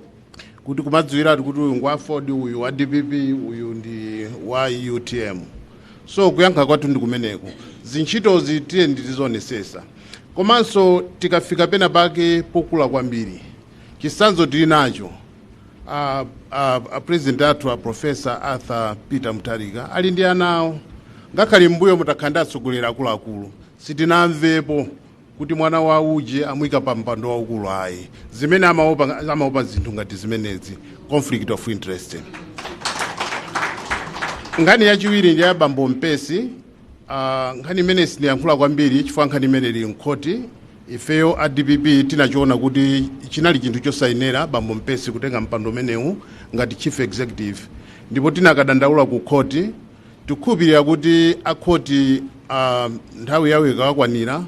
S10: kuti kumadziwiratu kuti uyu ngwa AFORD, uyu wa DPP, uyu ndi wa UTM. So kuyankha kwathu ndi kumeneko. Zintchitozi tiye nditizionesesa, komanso tikafika pena pake pokula kwambiri, chisanzo tili nacho, a president athu, a Professor Arthur Peter Mutharika, ali ndi ana awo. Ngakhale mbuyo mutakhala ndi atsogoleri akuluakulu, sitinamvepo kuti mwana wa uje amuyika pa mpando waukulu, ayi. Zimene amaopa zinthu ngati zimenezi, conflict of interest. Nkhani yachiwiri ndi ya bambo Mpesi. Nkhani imene sindiyankhula kwambiri chifukwa nkhani imene ili mkhoti. Ifeyo a DPP tinachiona kuti chinali chinthu chosayenera bambo Mpesi kutenga mpando umenewu ngati chief executive, ndipo tinakadandaula ku khoti. Tikukhulupirira kuti akhoti, nthawi yawo ikakwanira,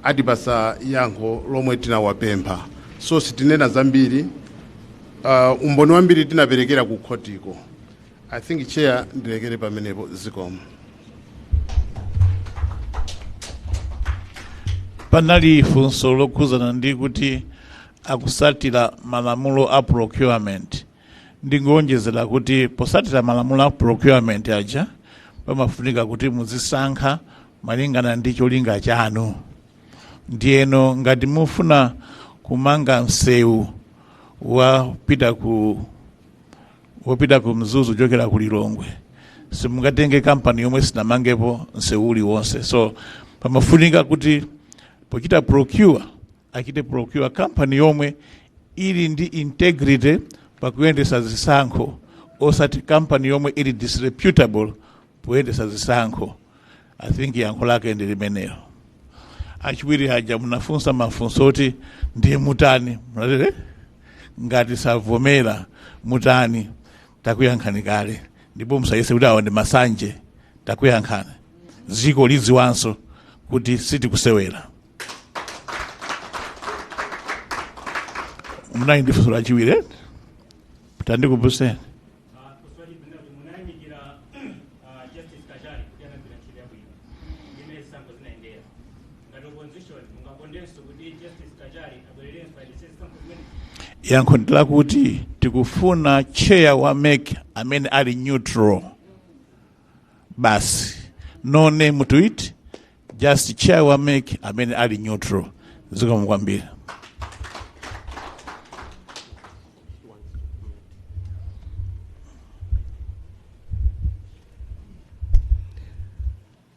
S10: atipasa yankho lomwe tinawapempha. So sitinena zambiri. Umboni wambiri tinaperekera ku khotiko. I think, Chair, ndilekere pamenepo. Zikomo.
S4: Panali funso lokhuzana ndi kuti akusatira malamulo a procurement. Ndingonjezera kuti posatira malamulo a procurement aja, pamafunika kuti muzisankha malingana ndi cholinga chanu. Ndiyeno ngati mufuna kumanga msewu wopita ku Mzuzu kuchokera ku Lilongwe, simungatenge kampani yomwe sinamangepo msewu uliwonse. So pamafunika kuti pochita procure, achite procure kampani yomwe ili ndi integrity pakuyendesa zisankho, osati kampani yomwe ili disreputable poyendesa zisankho. I think yankho lake ndi limenelo. Achiwiri aja munafunsa mafunso oti ndiye mutani, munatere ngati savomera mutani. Takuyankhani kale, ndipo musayese kuti awa ndi masanje. Takuyankhani, dziko lidziwanso kuti sitikusewera. Munali ndi funso lachiwiri, eh? Tandikumbuseni.
S11: Munayamikira Justice Kachali kuti anagwira ntchito yabwino ndimene zisankho zinayendera. Ngati opposition, mungakondenso kuti Justice Kachali abwererenso ayendetse zisankho zimene?
S4: Yankho ndilakuti tikufuna chair wa MEC amene ali neutral basi. No name to it, just chair wa MEC amene ali neutral. Zikomo kwambiri.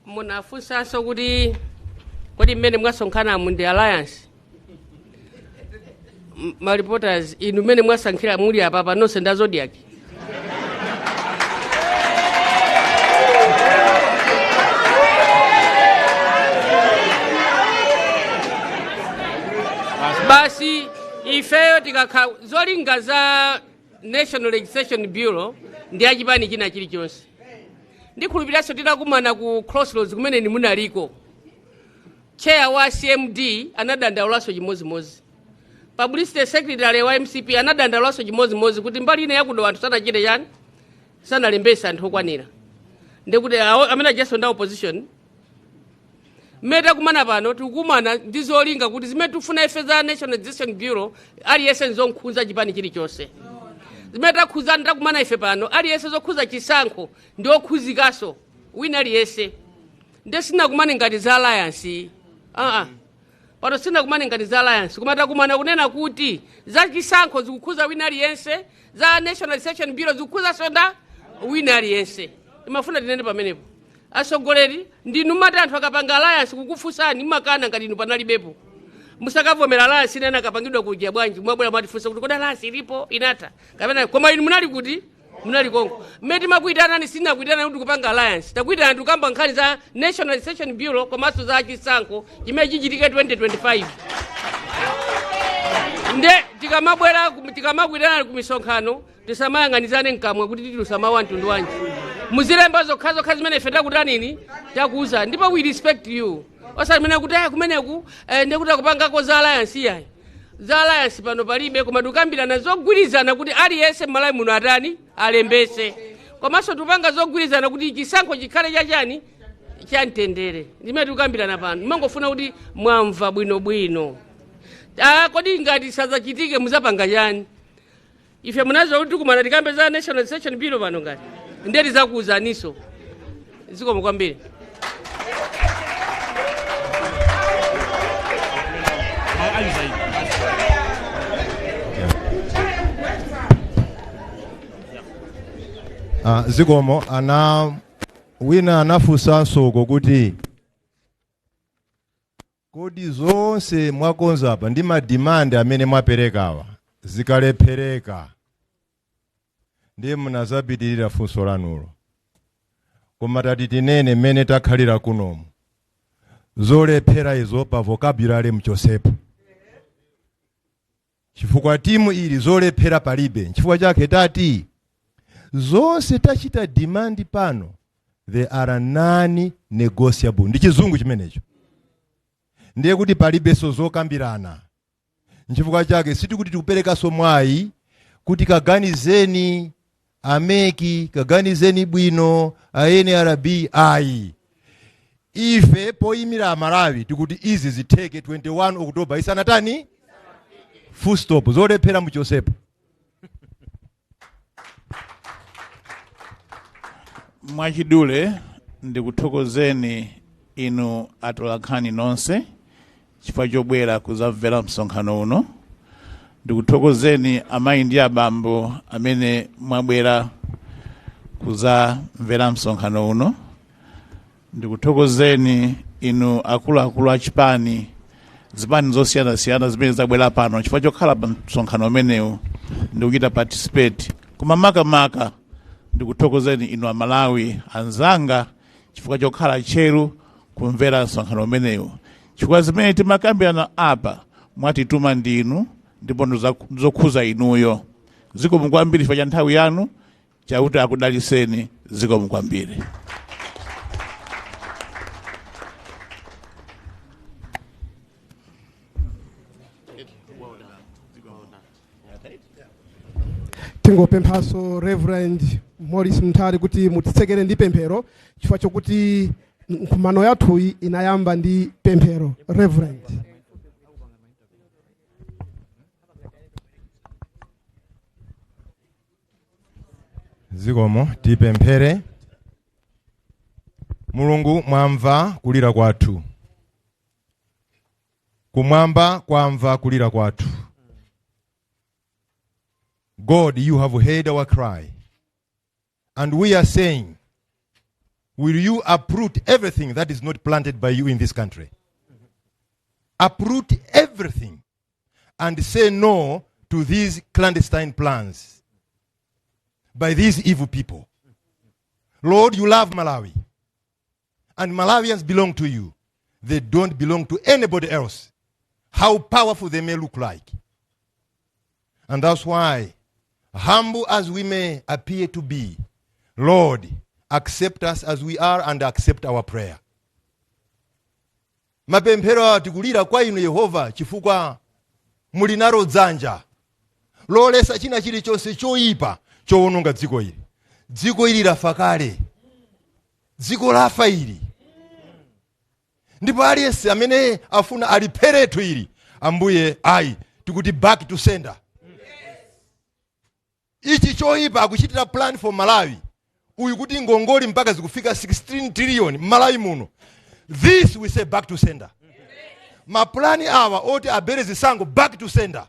S6: Munafunsanso kuti kodi mmene mwasonkhanamo ndi alliance? Ma reporters inu, mmene mwasankhira muli apa nonse nda Zodiak. Akakha zolinga za National Registration Bureau ndi achipani china chilichonse. Ndikhulupiriranso titakumana ku Crossroads kumene ni munaliko, chair wa CMD anadandaulaso chimozimozi, publicity secretary wa MCP anadandaulaso chimozimozi kuti mbali ine yakudo anthu sanachite chani, sanalembese anthu okwanira. Ndikuti amene ajaso nda opposition. Mmene takumana pano, tikukumana ndi zolinga kuti zimene tikufuna ife za National Registration Bureau, aliyense nzonkhudza chipani chilichonse. Zimene takhuzana, takumana ife pano, aliyense zokhuza chisankho ndi okhuzikaso wina aliyense. Nde sinakumane ngati za alliance, aa, pano sinakumane ngati za alliance, koma takumana kunena kuti za chisankho zikukhuza wina aliyense, za National Registration Bureau zikukhuzanso nda wina aliyense. Timafuna tinene pamenepo. Asogoleri ndinu mati anthu akapanga alliance kukufunsani mmakana ngati inu panalibepo. Musakavomera alliance inene akapangidwa kuja bwanji, mwabwera mwatifunsa kuti kodi alliance ilipo, inatha kapena? Koma inu munali kuti? Munali konko mmene timakuitanani. Sinakuitanani kuti kupanga alliance, takuitana tikukamba nkhani za National Registration Bureau komanso za chisankho chimene chichitike 2025. Nde tikamabwera, tikamakuitanani ku misonkhano, tisamayang'anizane mkamwa kuti titilusamawa mtundu wanji. Muzilemba zokhazokha zimene ife takutanini, takuuza, ndipo we respect you. Osati mene kuti aya kumeneku ndikuti akupangako za alliance. Iyayi, za alliance pano palibe, koma tikukambirana zogwirizana kuti aliyense m'Malawi muno atani, alembese, komanso tikupanga zogwirizana kuti chisankho chikhale chachani, chamtendere. Ndimene tikukambirana pano. Ndimangofuna kuti mwamva bwinobwino. Ah, kodi ngati sazachitike muzapanga chani? Ife munaziwa kuti tikumana tikambe za National Registration Bureau pano ngati ndiye tizakuuzaniso. Zikomo kwambiri.
S3: Ah, zikomo. Ana wina anafunsanso uko kuti kodi zonse mwakonza apa ndi ma demand amene mwaperekawa zikalephereka, ndiye munazapitirira funso lanulo. Koma tati tinene mmene takhalira kunomu, zolephera izo pa vocabulary mchosepo, chifukwa timu ili zolephera palibe. Chifukwa chake tati zonse tachita demand pano, they are non negotiable, ndi Chizungu chimenecho, ndiye kuti palibenso zokambirana. Nchifukwa chake sitikuti tikuperekanso mwayi kuti kaganizeni a MEC, kaganizeni bwino a NRB, ayi. Ife poyimira Amalawi tikuti izi zitheke 21 October isanatani, full stop. Zolephera muchosepo.
S4: Mwachidule, ndikuthokozeni inu atolankhani nonse chifukwa chobwera kuzamvera msonkhano uno. Ndikuthokozeni amayi ndi abambo amene mwabwera kuzamvera msonkhano uno. Ndikuthokozeni inu akuluakulu a chipani, zipani zosiyanasiyana zimene zabwera pano chifukwa chokhala pa msonkhano umenewu ndikuchita participate. Koma makamaka ndikuthokozeni inu Amalawi anzanga chifukwa chokhala tcheru kumvera msonkhano umenewu, chifukwa zimene timakambirana apa mwatituma ndinu ndipo ndizokhuza inuyo. Zikomo kwambiri chifukwa cha nthawi yanu. Chauta akudaliseni. Zikomo kwambiri.
S2: Tingopemphanso Reverend Morris Mtali kuti mutitsekere ndi pemphero, chifukwa chokuti nkhumano yathuyi inayamba ndi pemphero. Reverend.
S3: Zikomo. Tipemphere. Mulungu, mwamva kulira kwathu, kumwamba kwamva kulira kwathu. God, you have heard our cry, and we are saying, will you uproot everything that is not planted by you in this country? Uproot everything and say no to these clandestine plans by these evil people. Lord, you love Malawi, and Malawians belong to you. They don't belong to anybody else, how powerful they may look like. And that's why, humble as we may appear to be, Lord, accept us as we are and accept our prayer. Mapemphero awa tikulira kwa inu Yehova, chifukwa muli nalo dzanja lolesa china chilichonse choyipa chowononga dziko ili. Dziko ili lafa kale, dziko lafa ili, ndipo aliyense amene afuna alipheretu ili, Ambuye, ayi, tikuti back to sender. Ichi choyipa akuchitira plan for Malawi uyu, kuti ngongoli mpaka zikufika 16 trillion Malawi muno. This we say back to sender. Mapulani awa oti abere zisankho, back to sender.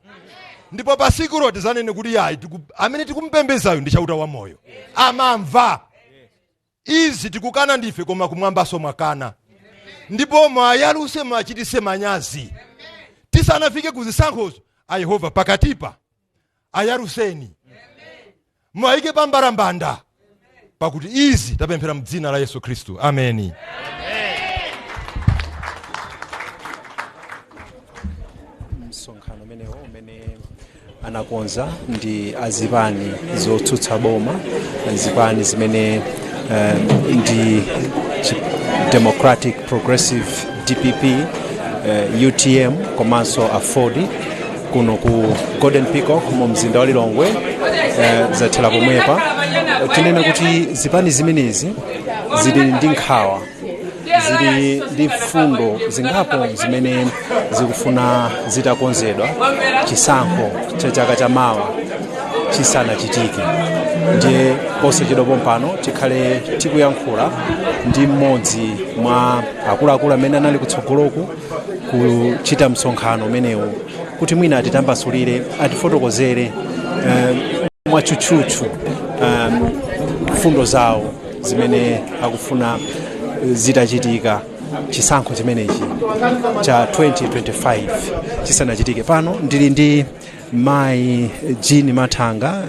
S3: Ndipo pasikulo tizanene kuti yayi, amene tikumpembezayo ndi Chauta wa moyo, amamva izi. Tikukana ndife, koma kumwambaso mwakana, ndipo mwayaluse, mwachitise manyazi. Tisanafike kuzisankhozo, a Yehova, pakatipa ayaluseni, mwayike pambalambanda, pakuti izi tapemphera mdzina la Yesu Khristu, ameni.
S1: Msonkhano umenewo umene anakonza ndi azipani zotsutsa boma, zipani zimene ndi Democratic Progressive, DPP, UTM komanso AFORD, kuno ku Golden Peacock mu mzinda wa Lilongwe, zathera pomwepa. Tinene kuti zipani zimenezi zili ndi nkhawa, zili ndi mfundo zingapo zimene zikufuna zitakonzedwa chisankho cha chaka chamawa chisanachitike. Ndiye posachedwa pompano tikhale tikuyankhula ndi mmodzi mwa akuluakulu amene anali kutsogoloku kuchita msonkhano umenewu, kuti mwina atitambasulire, atifotokozere mwatchutchutchu mfundo zawo zimene akufuna zitachitika chisankho chimenechi cha 2025 chisanachitike. Pano ndili ndi mayi Jean Mathanga,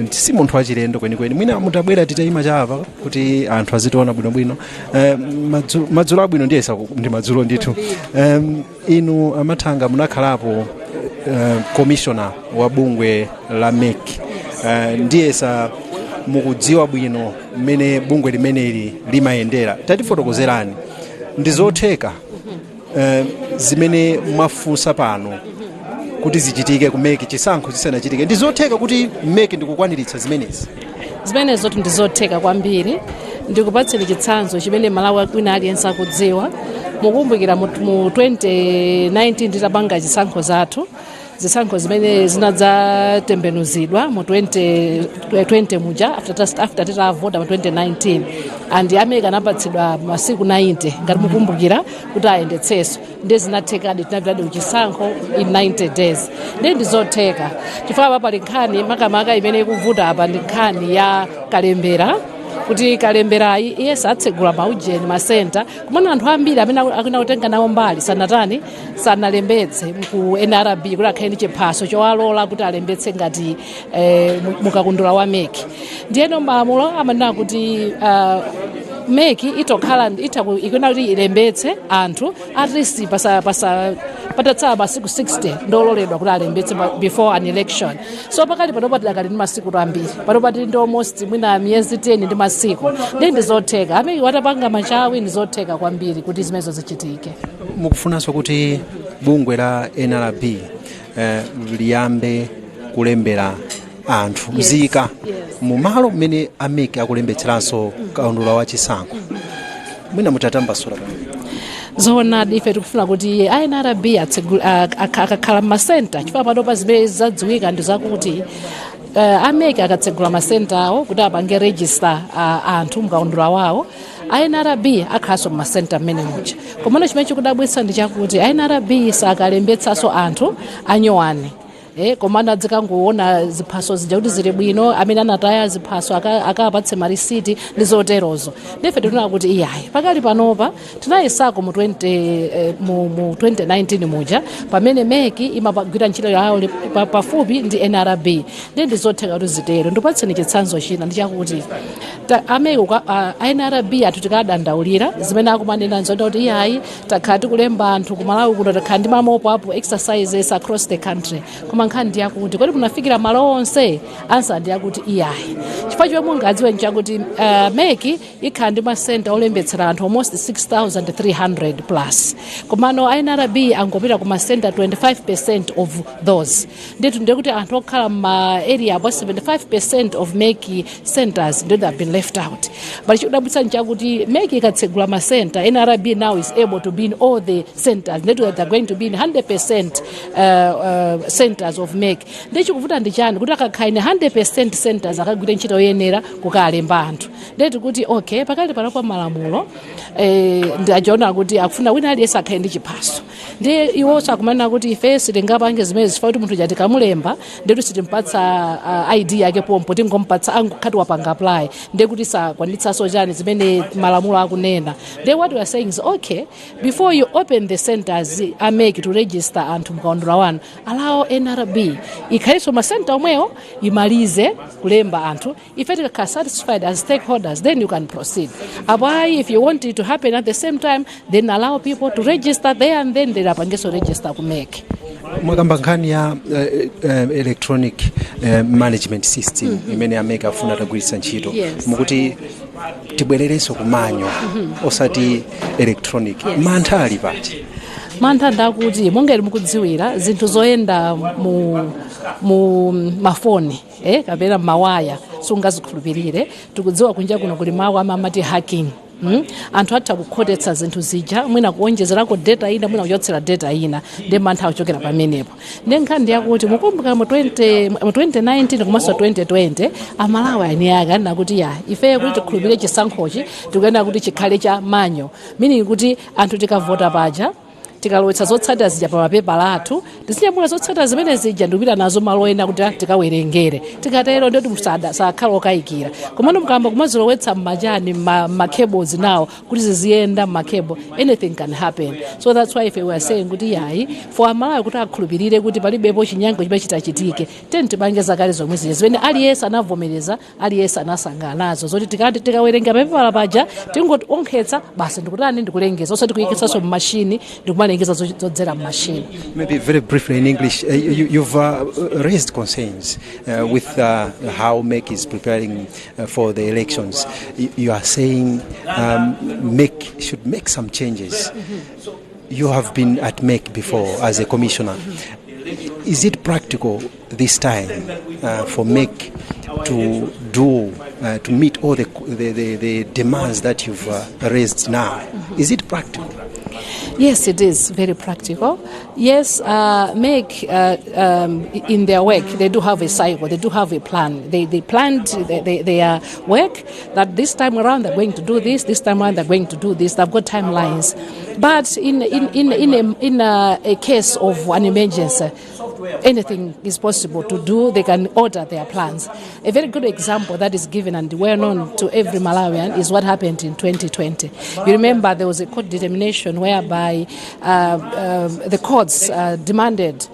S1: si munthu wachilendo kwenikweni. Mwina mutabwera titayima chapa kuti anthu azitiona bwinobwino. Madzulo abwino. Ndiyesa ndi madzulo ndithu. Inu Amathanga munakhalapo commissioner wa bungwe la MEC. Ndiyesa mukudziwa bwino mmene bungwe limeneli limayendera. Tatifotokozerani, ndi zotheka zimene mwafunsa pano kuti zichitike ku MEC chisankho chisanachitike? Ndi zotheka kuti MEC ndikukwaniritsa zimenezi?
S12: Zimenezo ndi zotheka kwambiri. Ndikupatseni chitsanzo chimene Malawi wina aliyense akudziwa. Mukumbukira mu 2019 titapanga zisankho zathu, zisankho zimene zinadzatembenuzidwa mu 2020 muja, after titavota mu 2019, and a MEC anapatsidwa masiku 90, ngati mukumbukira, kuti ayendetsenso. Ndiye zinathekadi, tinapitadi kuchisankho in 90 days. Ndiye ndizotheka, chifukwa apa pali nkhani makamaka imene ikuvuta apa ndi nkhani ya kalembera, kuti kalemberayi iye satsegula maujeni, masenta, kumana anthu ambiri amene akuna kutenga nawo mbali sanatani, sanalembetse ku NRB kuti akhale ndi chiphaso chowalola kuti alembetse ngati mukakundula wa MEC. Ndiyeno malamulo amanena kuti MEC itokhala ikuna kuti ilembetse anthu at least pasa patatsala masiku 60 ndololedwa kuti alembetse before an election. So pakali panopa tidakali ndi masiku ambiri, panopa tili ndi almost mwina miyezi 10 ndi masiku. Ndi ndizotheka, amene watapanga machawi, ndizotheka kwambiri kuti zimenezo zichitike.
S1: Mukufunanso kuti bungwe la NRB liyambe kulembera anthu mzika mumalo mmene a MEC akulembetseranso kaundula wa chisankho. Mwina mutatambasula pamene.
S12: Zoonadi, ife tikufuna kuti NRB akakhala mmasenta, chifukwa panopa zimene zadziwika ndi zakuti a MEC akatsegula masenta awo kuti apange register anthu mkaundula wawo, NRB akhalanso mmasenta mmene muja. Komano chimene chikudabwitsa ndi chakuti NRB sakalembetsanso anthu anyowani, komano adzikangoona ziphaso zija kuti zili bwino, amene anataya ziphaso akapatse marisiti ndi zoterozo. Ndife tikuona kuti iyayi, pakali panopa tinayesako mu 2019 muja pamene MEC imagwira ntchito yawo pafupi ndi NRB. Ndiye ndizotheka kuti zitero. Ndipatseni chitsanzo china, ndi chakuti a MEC a NRB athu tikadandaulira zimene akumanena nzonda kuti iyayi, takhala tikulemba anthu ku Malawi kuno, takhala ndi ma mop up exercises across the country, koma Koma nkhani ndi yakuti kodi munafikira malo onse? Answer ndi yakuti iyayi, chifukwa chomwe mungadziwe nchakuti MEC ikhala ndi masenta olembetsera anthu almost 6300 plus, komano NRB angopita ku masenta 25% of those. Ndithu ndikuti anthu okhala ma area about 75% of MEC centers ndiyo they have been left out. But chikudabwitsa nchakuti MEC ikatsegula masenta, NRB now is able to be in all the centers. Ndithu they're going to be in 100% centers of MEC. Ndichikuvuta ndi chani kuti akakhala in 100% centers akagwire ntchito yoyenera kukalemba anthu? Ndeti kuti okay, pakali pano malamulo ndajiona kuti akufuna wina aliyense akhale ndi chiphaso, ndi iwonso akumanena kuti ife sitingapange zimene zifuna kuti munthu tikamulemba ndetu sitimpatsa ID yake pompo, tingompatsa angokhati wapanga apply, ndiye kuti sakwanitsanso chani zimene malamulo akunena. Then what we are saying is, okay, before you open the centers a MEC to register anthu mkaundula wanu, allow NRB ikhalenso masenta omwewo imalize kulemba anthu. Ife tikakhala satisfied as stakeholders, then you can proceed. Apo ayi, if you want it to happen at the same time, then allow people to register there and then apangenso register ku MEC.
S1: Mwakamba nkhani ya electronic management system imene a MEC afuna atagwiritsa ntchito. Mukuti tibwererenso ku manual osati electronic. Mantha ali pati?
S12: Mantha ndakuti monga ili mukudziwira, zinthu zoyenda mu mafoni kapena mawaya sungazikhulupirire. Tikudziwa kunja kuno kuli mawu amamati hacking. Anthu atha kukhotetsa zinthu zija, mwina kuonjezerako data ina, mwina kuchotsera data ina. Ndi mantha akuchokera pamenepo. Ndi nkhani ndiyakuti mukumbuka mu 2019 komanso 2020, Amalawi ani ake anena kuti ya, ifeyo kuti tikhulupirire chisankhochi tikuyenera kuti chikhale cha manual, meaning kuti anthu tikavota paja, tikalowetsa zotsatira zija pa mapepala athu, tizinyamula zotsatira zimene zija ndikupita nazo malo ena kuti tikawerengere. Tikatero ndoti sakhala okayikira. Komano mukamba kumazilowetsa mmachani, mma cables nawo kuti ziziyenda mma cable, anything can happen. So that's why if we are saying kuti yayi, for Amalawi kuti akhulupirire kuti palibepo chinyengo chimene chitachitike, teni tipange zakale zomwe zija zimene aliyense anavomereza, aliyense anasangana nazo, zoti tikati tikawerenga papepala paja tingoti onkhetsa basi, ndikutani, ndikulengeza, osati kuyikitsanso mmashini ndikumalengeza zodzera mmashini.
S1: Maybe very briefly in English, you've raised concerns with how MEC is preparing for the elections. You are saying MEC should make some changes. You have been at MEC before as a commissioner. Is it practical this time for MEC to meet all the demands that you've raised now? Is it practical?
S12: Yes, it is very practical. Yes, MEC in their work, they do have a cycle, they do have a plan. They planned their work that this time around they're going to do this, this time around they're going to do this. They've got timelines. But in a case of an emergency, anything is possible to do. They can alter their plans. A very good example that is given and well known to every Malawian is what happened in 2020. You remember there was a court determination whereby the courts demanded,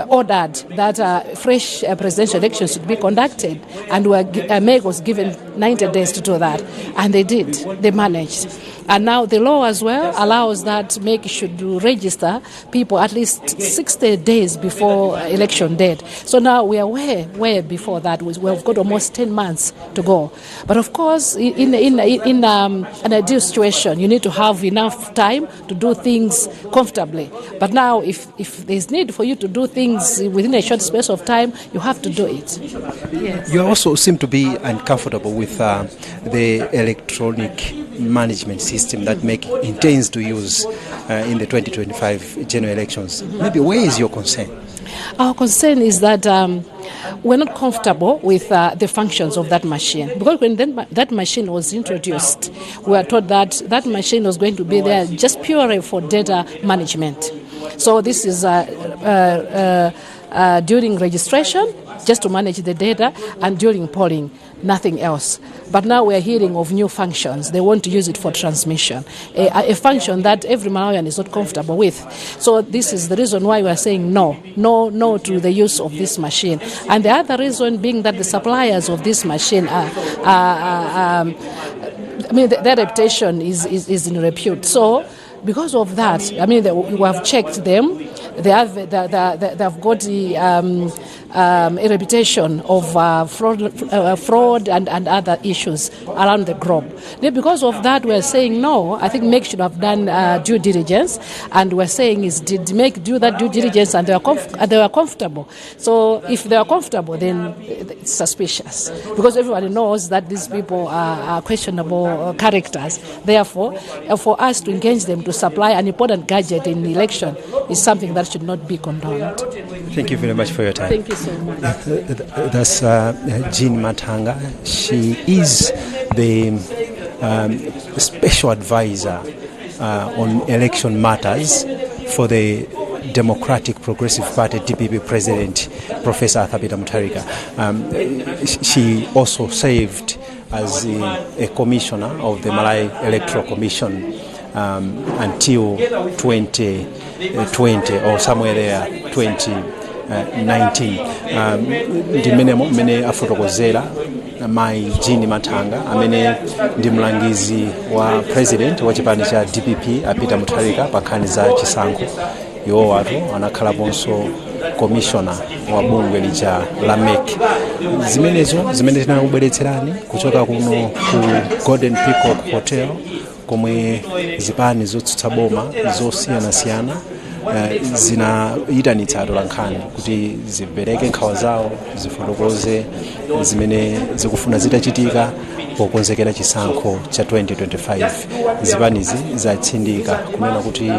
S12: ordered that fresh presidential elections should be conducted, and MEC was given 90 days to do that, and they did. They managed. And now the law as well allows that MEC should register people at least 60 days before election date. So now we are way, way before that. We've got almost 10 months to go. But of course, in an ideal situation, you need to have enough time to do things comfortably. But now, if there's need for you to do things within a short space of time, you have to do it. Yes.
S1: You also seem to be uncomfortable with the electronic management system that MEC intends to use in the 2025 general elections. Maybe where is your concern?
S12: Our concern is that we're not comfortable with the functions of that machine, because when that machine was introduced, we were told that that machine was going to be there just purely for data management. So this is during registration, just to manage the data, and during polling, nothing else. But now we're hearing of new functions. They want to use it for transmission, a function that every Malawian is not comfortable with. So this is the reason why we are saying no, no, no to the use of this machine. And the other reason being that the suppliers of this machine are, I mean, their reputation is in repute. So Because of that, I mean, we have checked them. They've got a reputation of fraud and other issues around the globe. Then because of that, we're saying no. I think MEC should have done due diligence, and we're saying is, did MEC do that due diligence, and they were comfortable. So if they are comfortable, then it's suspicious, because everybody knows that these people are questionable characters. Therefore, for us to engage them to supply an important gadget in the election is something that should not be condoned.
S1: Thank you very much for your time.
S12: Thank you so much.
S1: That's Jean Mathanga. She is the special advisor on election matters for the Democratic Progressive Party, DPP President Professor Arthur Peter Mutharika. She also served as a commissioner of the Malawi Electoral Commission until 2020 or somewhere there 2019. Ndi mmenemo mmene afotokozera mayi Jean Mathanga, amene ndi mlangizi wa president wa chipani cha DPP a Peter Mutharika pa nkhani za chisankho. Iwo watu anakhalaponso commissioner wa bungwe lija la MEC. Zimenezo zimene tinakubweretserani kuchoka kuno ku Golden Peacock Hotel, komwe zipani zotsutsa boma zosiyanasiyana zinayitanitsa atolankhani kuti zipereke nkhawa zawo, zifotokoze zimene zikufuna zitachitika pokonzekera chisankho cha 2025. Zipanizi zatsindika kunena kuti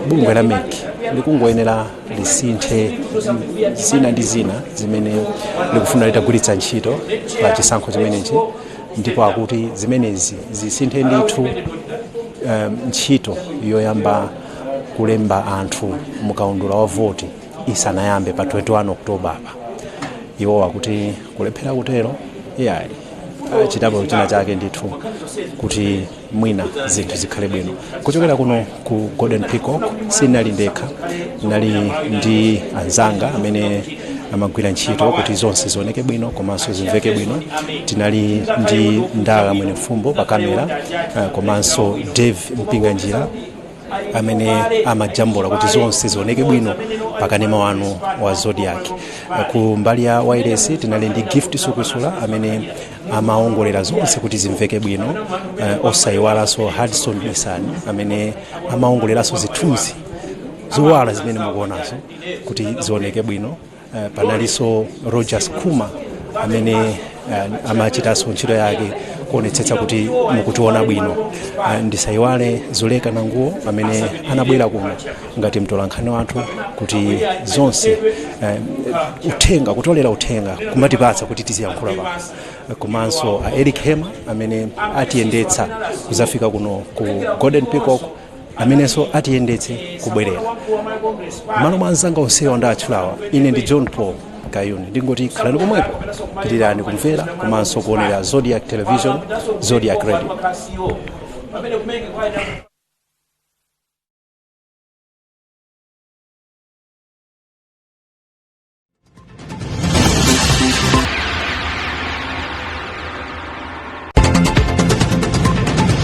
S1: bungwe la MEC likungoyenera lisinthe zina ndi zina zimene likufuna litagwiritsa ntchito pa chisankho chimenechi, ndipo akuti zimenezi zisinthe ndithu ntchito yoyamba kulemba anthu mukaundula wa voti isanayambe pa 21 October apa. Iwo akuti kulephera kutero, iyayi, achitapo china chake ndithu kuti mwina zinthu zikhale bwino. Kuchokera kuno ku Golden Peacock, sinali ndekha, ndinali ndi anzanga amene amagwira ntchito kuti zonse zioneke bwino komanso zimveke bwino. Tinali ndi Ndala Mwene Mfumbo pa kamera, komanso Dave Mpinganjira amene amajambula kuti zonse zioneke bwino pakanema wanu wa Zodiac. Ku mbali ya wireless tinali ndi Gift Sukusula amene amaongolera zonse kuti zimveke bwino, osayiwalanso Hudson Bisani amene amaongoleranso zithunzi zowala zimene mukuonazo kuti zioneke bwino. Panalinso Rogers Kuma amene amachitanso ntchito yake kuonetsetsa kuti mukutiona bwino. Ndisayiwale Zuleka Nanguwo amene anabwera kuno ngati mtolankhani wathu kuti zonse uthenga, kutolera uthenga, kumatipatsa kuti tiziyankhula pano, komanso Eric Hema amene atiyendetsa kuzafika kuno ku Golden Peacock, amenenso atiyendetse kubwerera. Malo mwa anzanga onsewa ndatchulawa, ine ndi John Paul Kayuni, ndingoti khalani pomwepo, pitirani kumvera komanso kuonera Zodiac Television, Zodiac Radio.